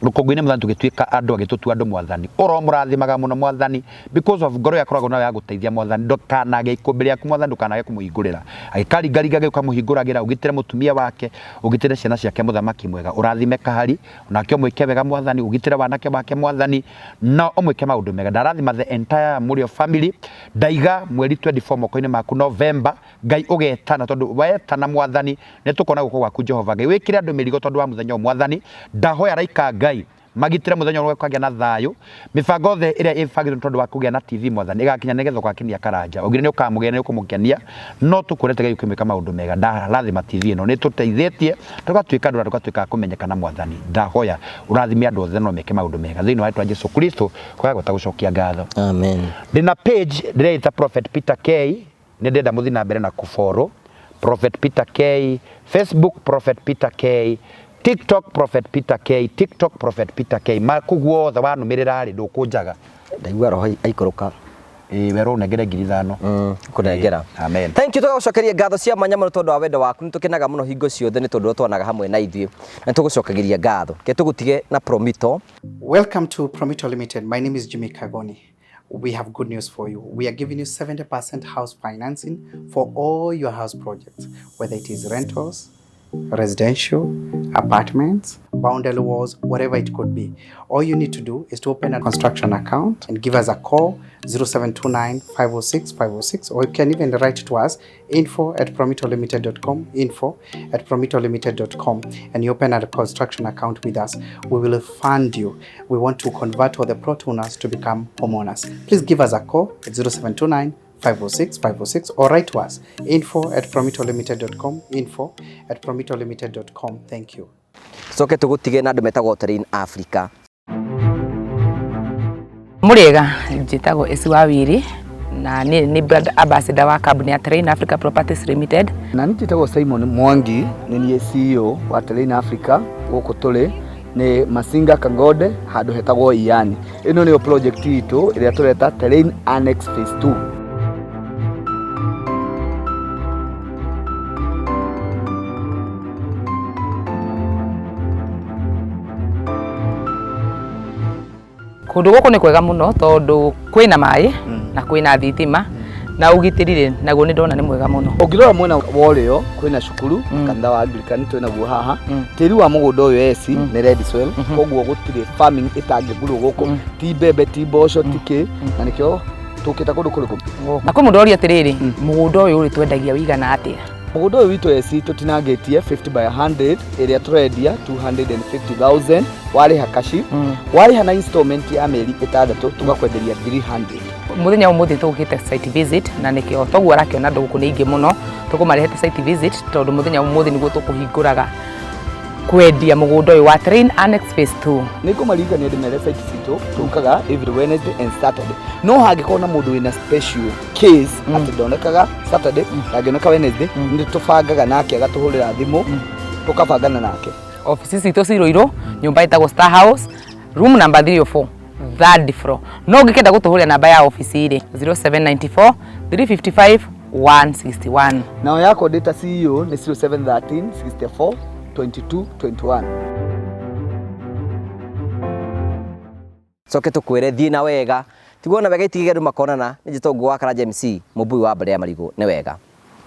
A: Rũkũngũ-inĩ mwathani tũgĩtuĩka andũ, agĩtũtua andũ mwathani. Ũromũrathimaga mũno mwathani because of ngoro yakoragwo nayo ya gũteithia mwathani. Ndũkanage ikũmbĩ rĩaku mwathani, ndũkanage kũmũhingũrĩra. Agĩkaringaringa gĩũka mũhingũragĩra, ũgitĩre mũtumia wake, ũgitĩre ciana ciake mũthamaki mwega. Ũrathime kahari, onake ũmwĩke wega mwathani, ũgitĩre wanake wake mwathani, na ũmwĩke maũndũ mega. Ndarathima the entire Mũrĩo family. Ndaiga mweri 24 moko-inĩ maku November, Ngai ũgetana, tondũ wetana mwathani nĩ tũkona guoko gwaku Jehova Ngai. Wĩkĩre andũ mĩrigo tondũ wa mũthenya ũyũ mwathani. Ndahoya araika Ngai magitĩre mũthenya ũyũ ũkagĩa na thayũ. Mĩbango yothe ĩrĩa ĩbangĩtwo tondũ wa kũgĩa na TV mwathani ĩgakinya nĩgetha ũgakenia Karanja. Ũngire nĩ ũkamũgĩa nĩ ũkũmũkenia, no tũkwĩrete Ngai ũkĩmwĩka maũndũ mega. Ndarathima TV ĩno, nĩ tũteithĩtie tũgatuĩka andũ na tũgatuĩka a kũmenyekana mwathani. Ndahoya ũrathime andũ othe no meke maũndũ mega thĩinĩ wa rĩtwa Jesu Kristo, kwaga gwata gũcokia ngatho.
B: Amen.
A: Ndĩna page ndĩreita Prophet Peter K, nĩ ndĩrenda mũthiĩ na mbere na kũfollow Prophet Peter K, Facebook Prophet Peter K, TikTok Prophet Peter K, TikTok Prophet Peter K. Ma kũu guothe wanũmĩrĩra rĩ ndũkũnjaga.
B: Ndaigua roho aikũrũka.
A: Ĩĩ werwo ũnengere 5,000.
B: Kũnengera.
A: Amen.
B: Thank you, tũgagũcokeria ngatho cia mwanya mũno tondũ wa wendo waku. Nĩ tũkenaga mũno hingo ciothe nĩ tondũ ũrĩa twanaga hamwe na ithuĩ, na tũgũcokagĩria ngatho. Ke tũgũtige na Promito.
E: Welcome to Promito Limited. My name is Jimmy Kagoni. We have good news for you. We are giving you 70% house financing for all your house projects, whether it is rentals, residential, apartments, boundary walls, whatever it could be. All you need to do is to open a construction account and give us a call, 0729 506 506, or you can even write to us, info@promitolimited.com, info@promitolimited.com, and you open a construction account with us. We will fund you. We want to convert all the plot owners to become homeowners. Please give us a call at 0729 506 506, or write to us, info@promitolimited.com, info@promitolimited.com. Thank you.
B: Tucoke tũgũtige na andũ metagwo Terrain Africa.
D: Mũrĩega, njĩtagwo Esi wa Wiri na niĩ nĩ brand ambassador wa kambuni ya Terrain Africa Properties Limited.
F: Na niĩ njĩtagwo Simon Mwangi, nĩ niĩ CEO wa Terrain Africa. Gũkũ tũrĩ nĩ Masinga Kangode, handũ hetagwo Iani. Ĩno nĩyo project itũ ĩrĩa tũreta Terrain Annex Phase 2.
D: Kũndũ gũkũ nĩ kwega mũno tondũ kwĩna maĩ na kwĩna thitima na ũgitĩri rĩ naguo nĩ ndona nĩ mwega mũno.
F: Ũngĩrora mwena wa ũrĩo kwĩna cukuru, kanitha wa Anglican twĩnaguo haha. Tĩri wa mũgũnda ũyũ eci nĩ red soil, koguo gũtirĩ farming ĩtangĩgurwo gũkũ, ti mbembe, ti mboco, ti kĩ, na nĩkĩo tũkĩte kũndũ kũrĩkũ.
D: Na kwĩ mũndũ ũroria atĩrĩrĩ, mũgũnda ũyũ rĩ twendagia wĩigana atĩa?
F: Mũgũnda ũyũ witũ eci tũtinangĩtie 50 by 100, ĩrĩa tũrendia 250,000 warĩha kaci, warĩha na installment ya mĩeri 6 tũgakwenderia 300.
D: Mũthenya ũmũthĩ tũgũkĩte site visit, na nĩkĩo toguo arakĩona andũ gũkũ nĩ aingĩ mũno. Tũkũmarehete site visit tondũ mũthenya ũmũthĩ nĩguo tũkũhingũraga kwendia mũgũnda ũyũ wa Terrain Annex Phase 2.
F: Nĩ ngũmaririkania ndĩmere site citũ tũkaga every Wednesday and Saturday, no hangĩkorwo na mũndũ wĩna special case atĩ ndonekaga Saturday, ndangĩoneka Wednesday, nĩ tũbangaga nake agatũhũrĩra thimũ, tũkabangana nake.
D: Ofici citũ ciroirwo nyũmba ĩtagwo Star House, room number 304, third floor. No ũngĩkenda gũtũhũrĩra namba ya ofici rĩ, 0794 355 161.
F: Nao yakwa ndĩ ta CEO nĩ 0713 64 22 21.
B: Coke tũkwĩre thiĩ na wega, tiguo na wega itigige andũ makonana. Nĩ njĩtwo Ngũgũ wa Karanja MC, mũmbui wa mbere ya marigũ. Nĩ wega.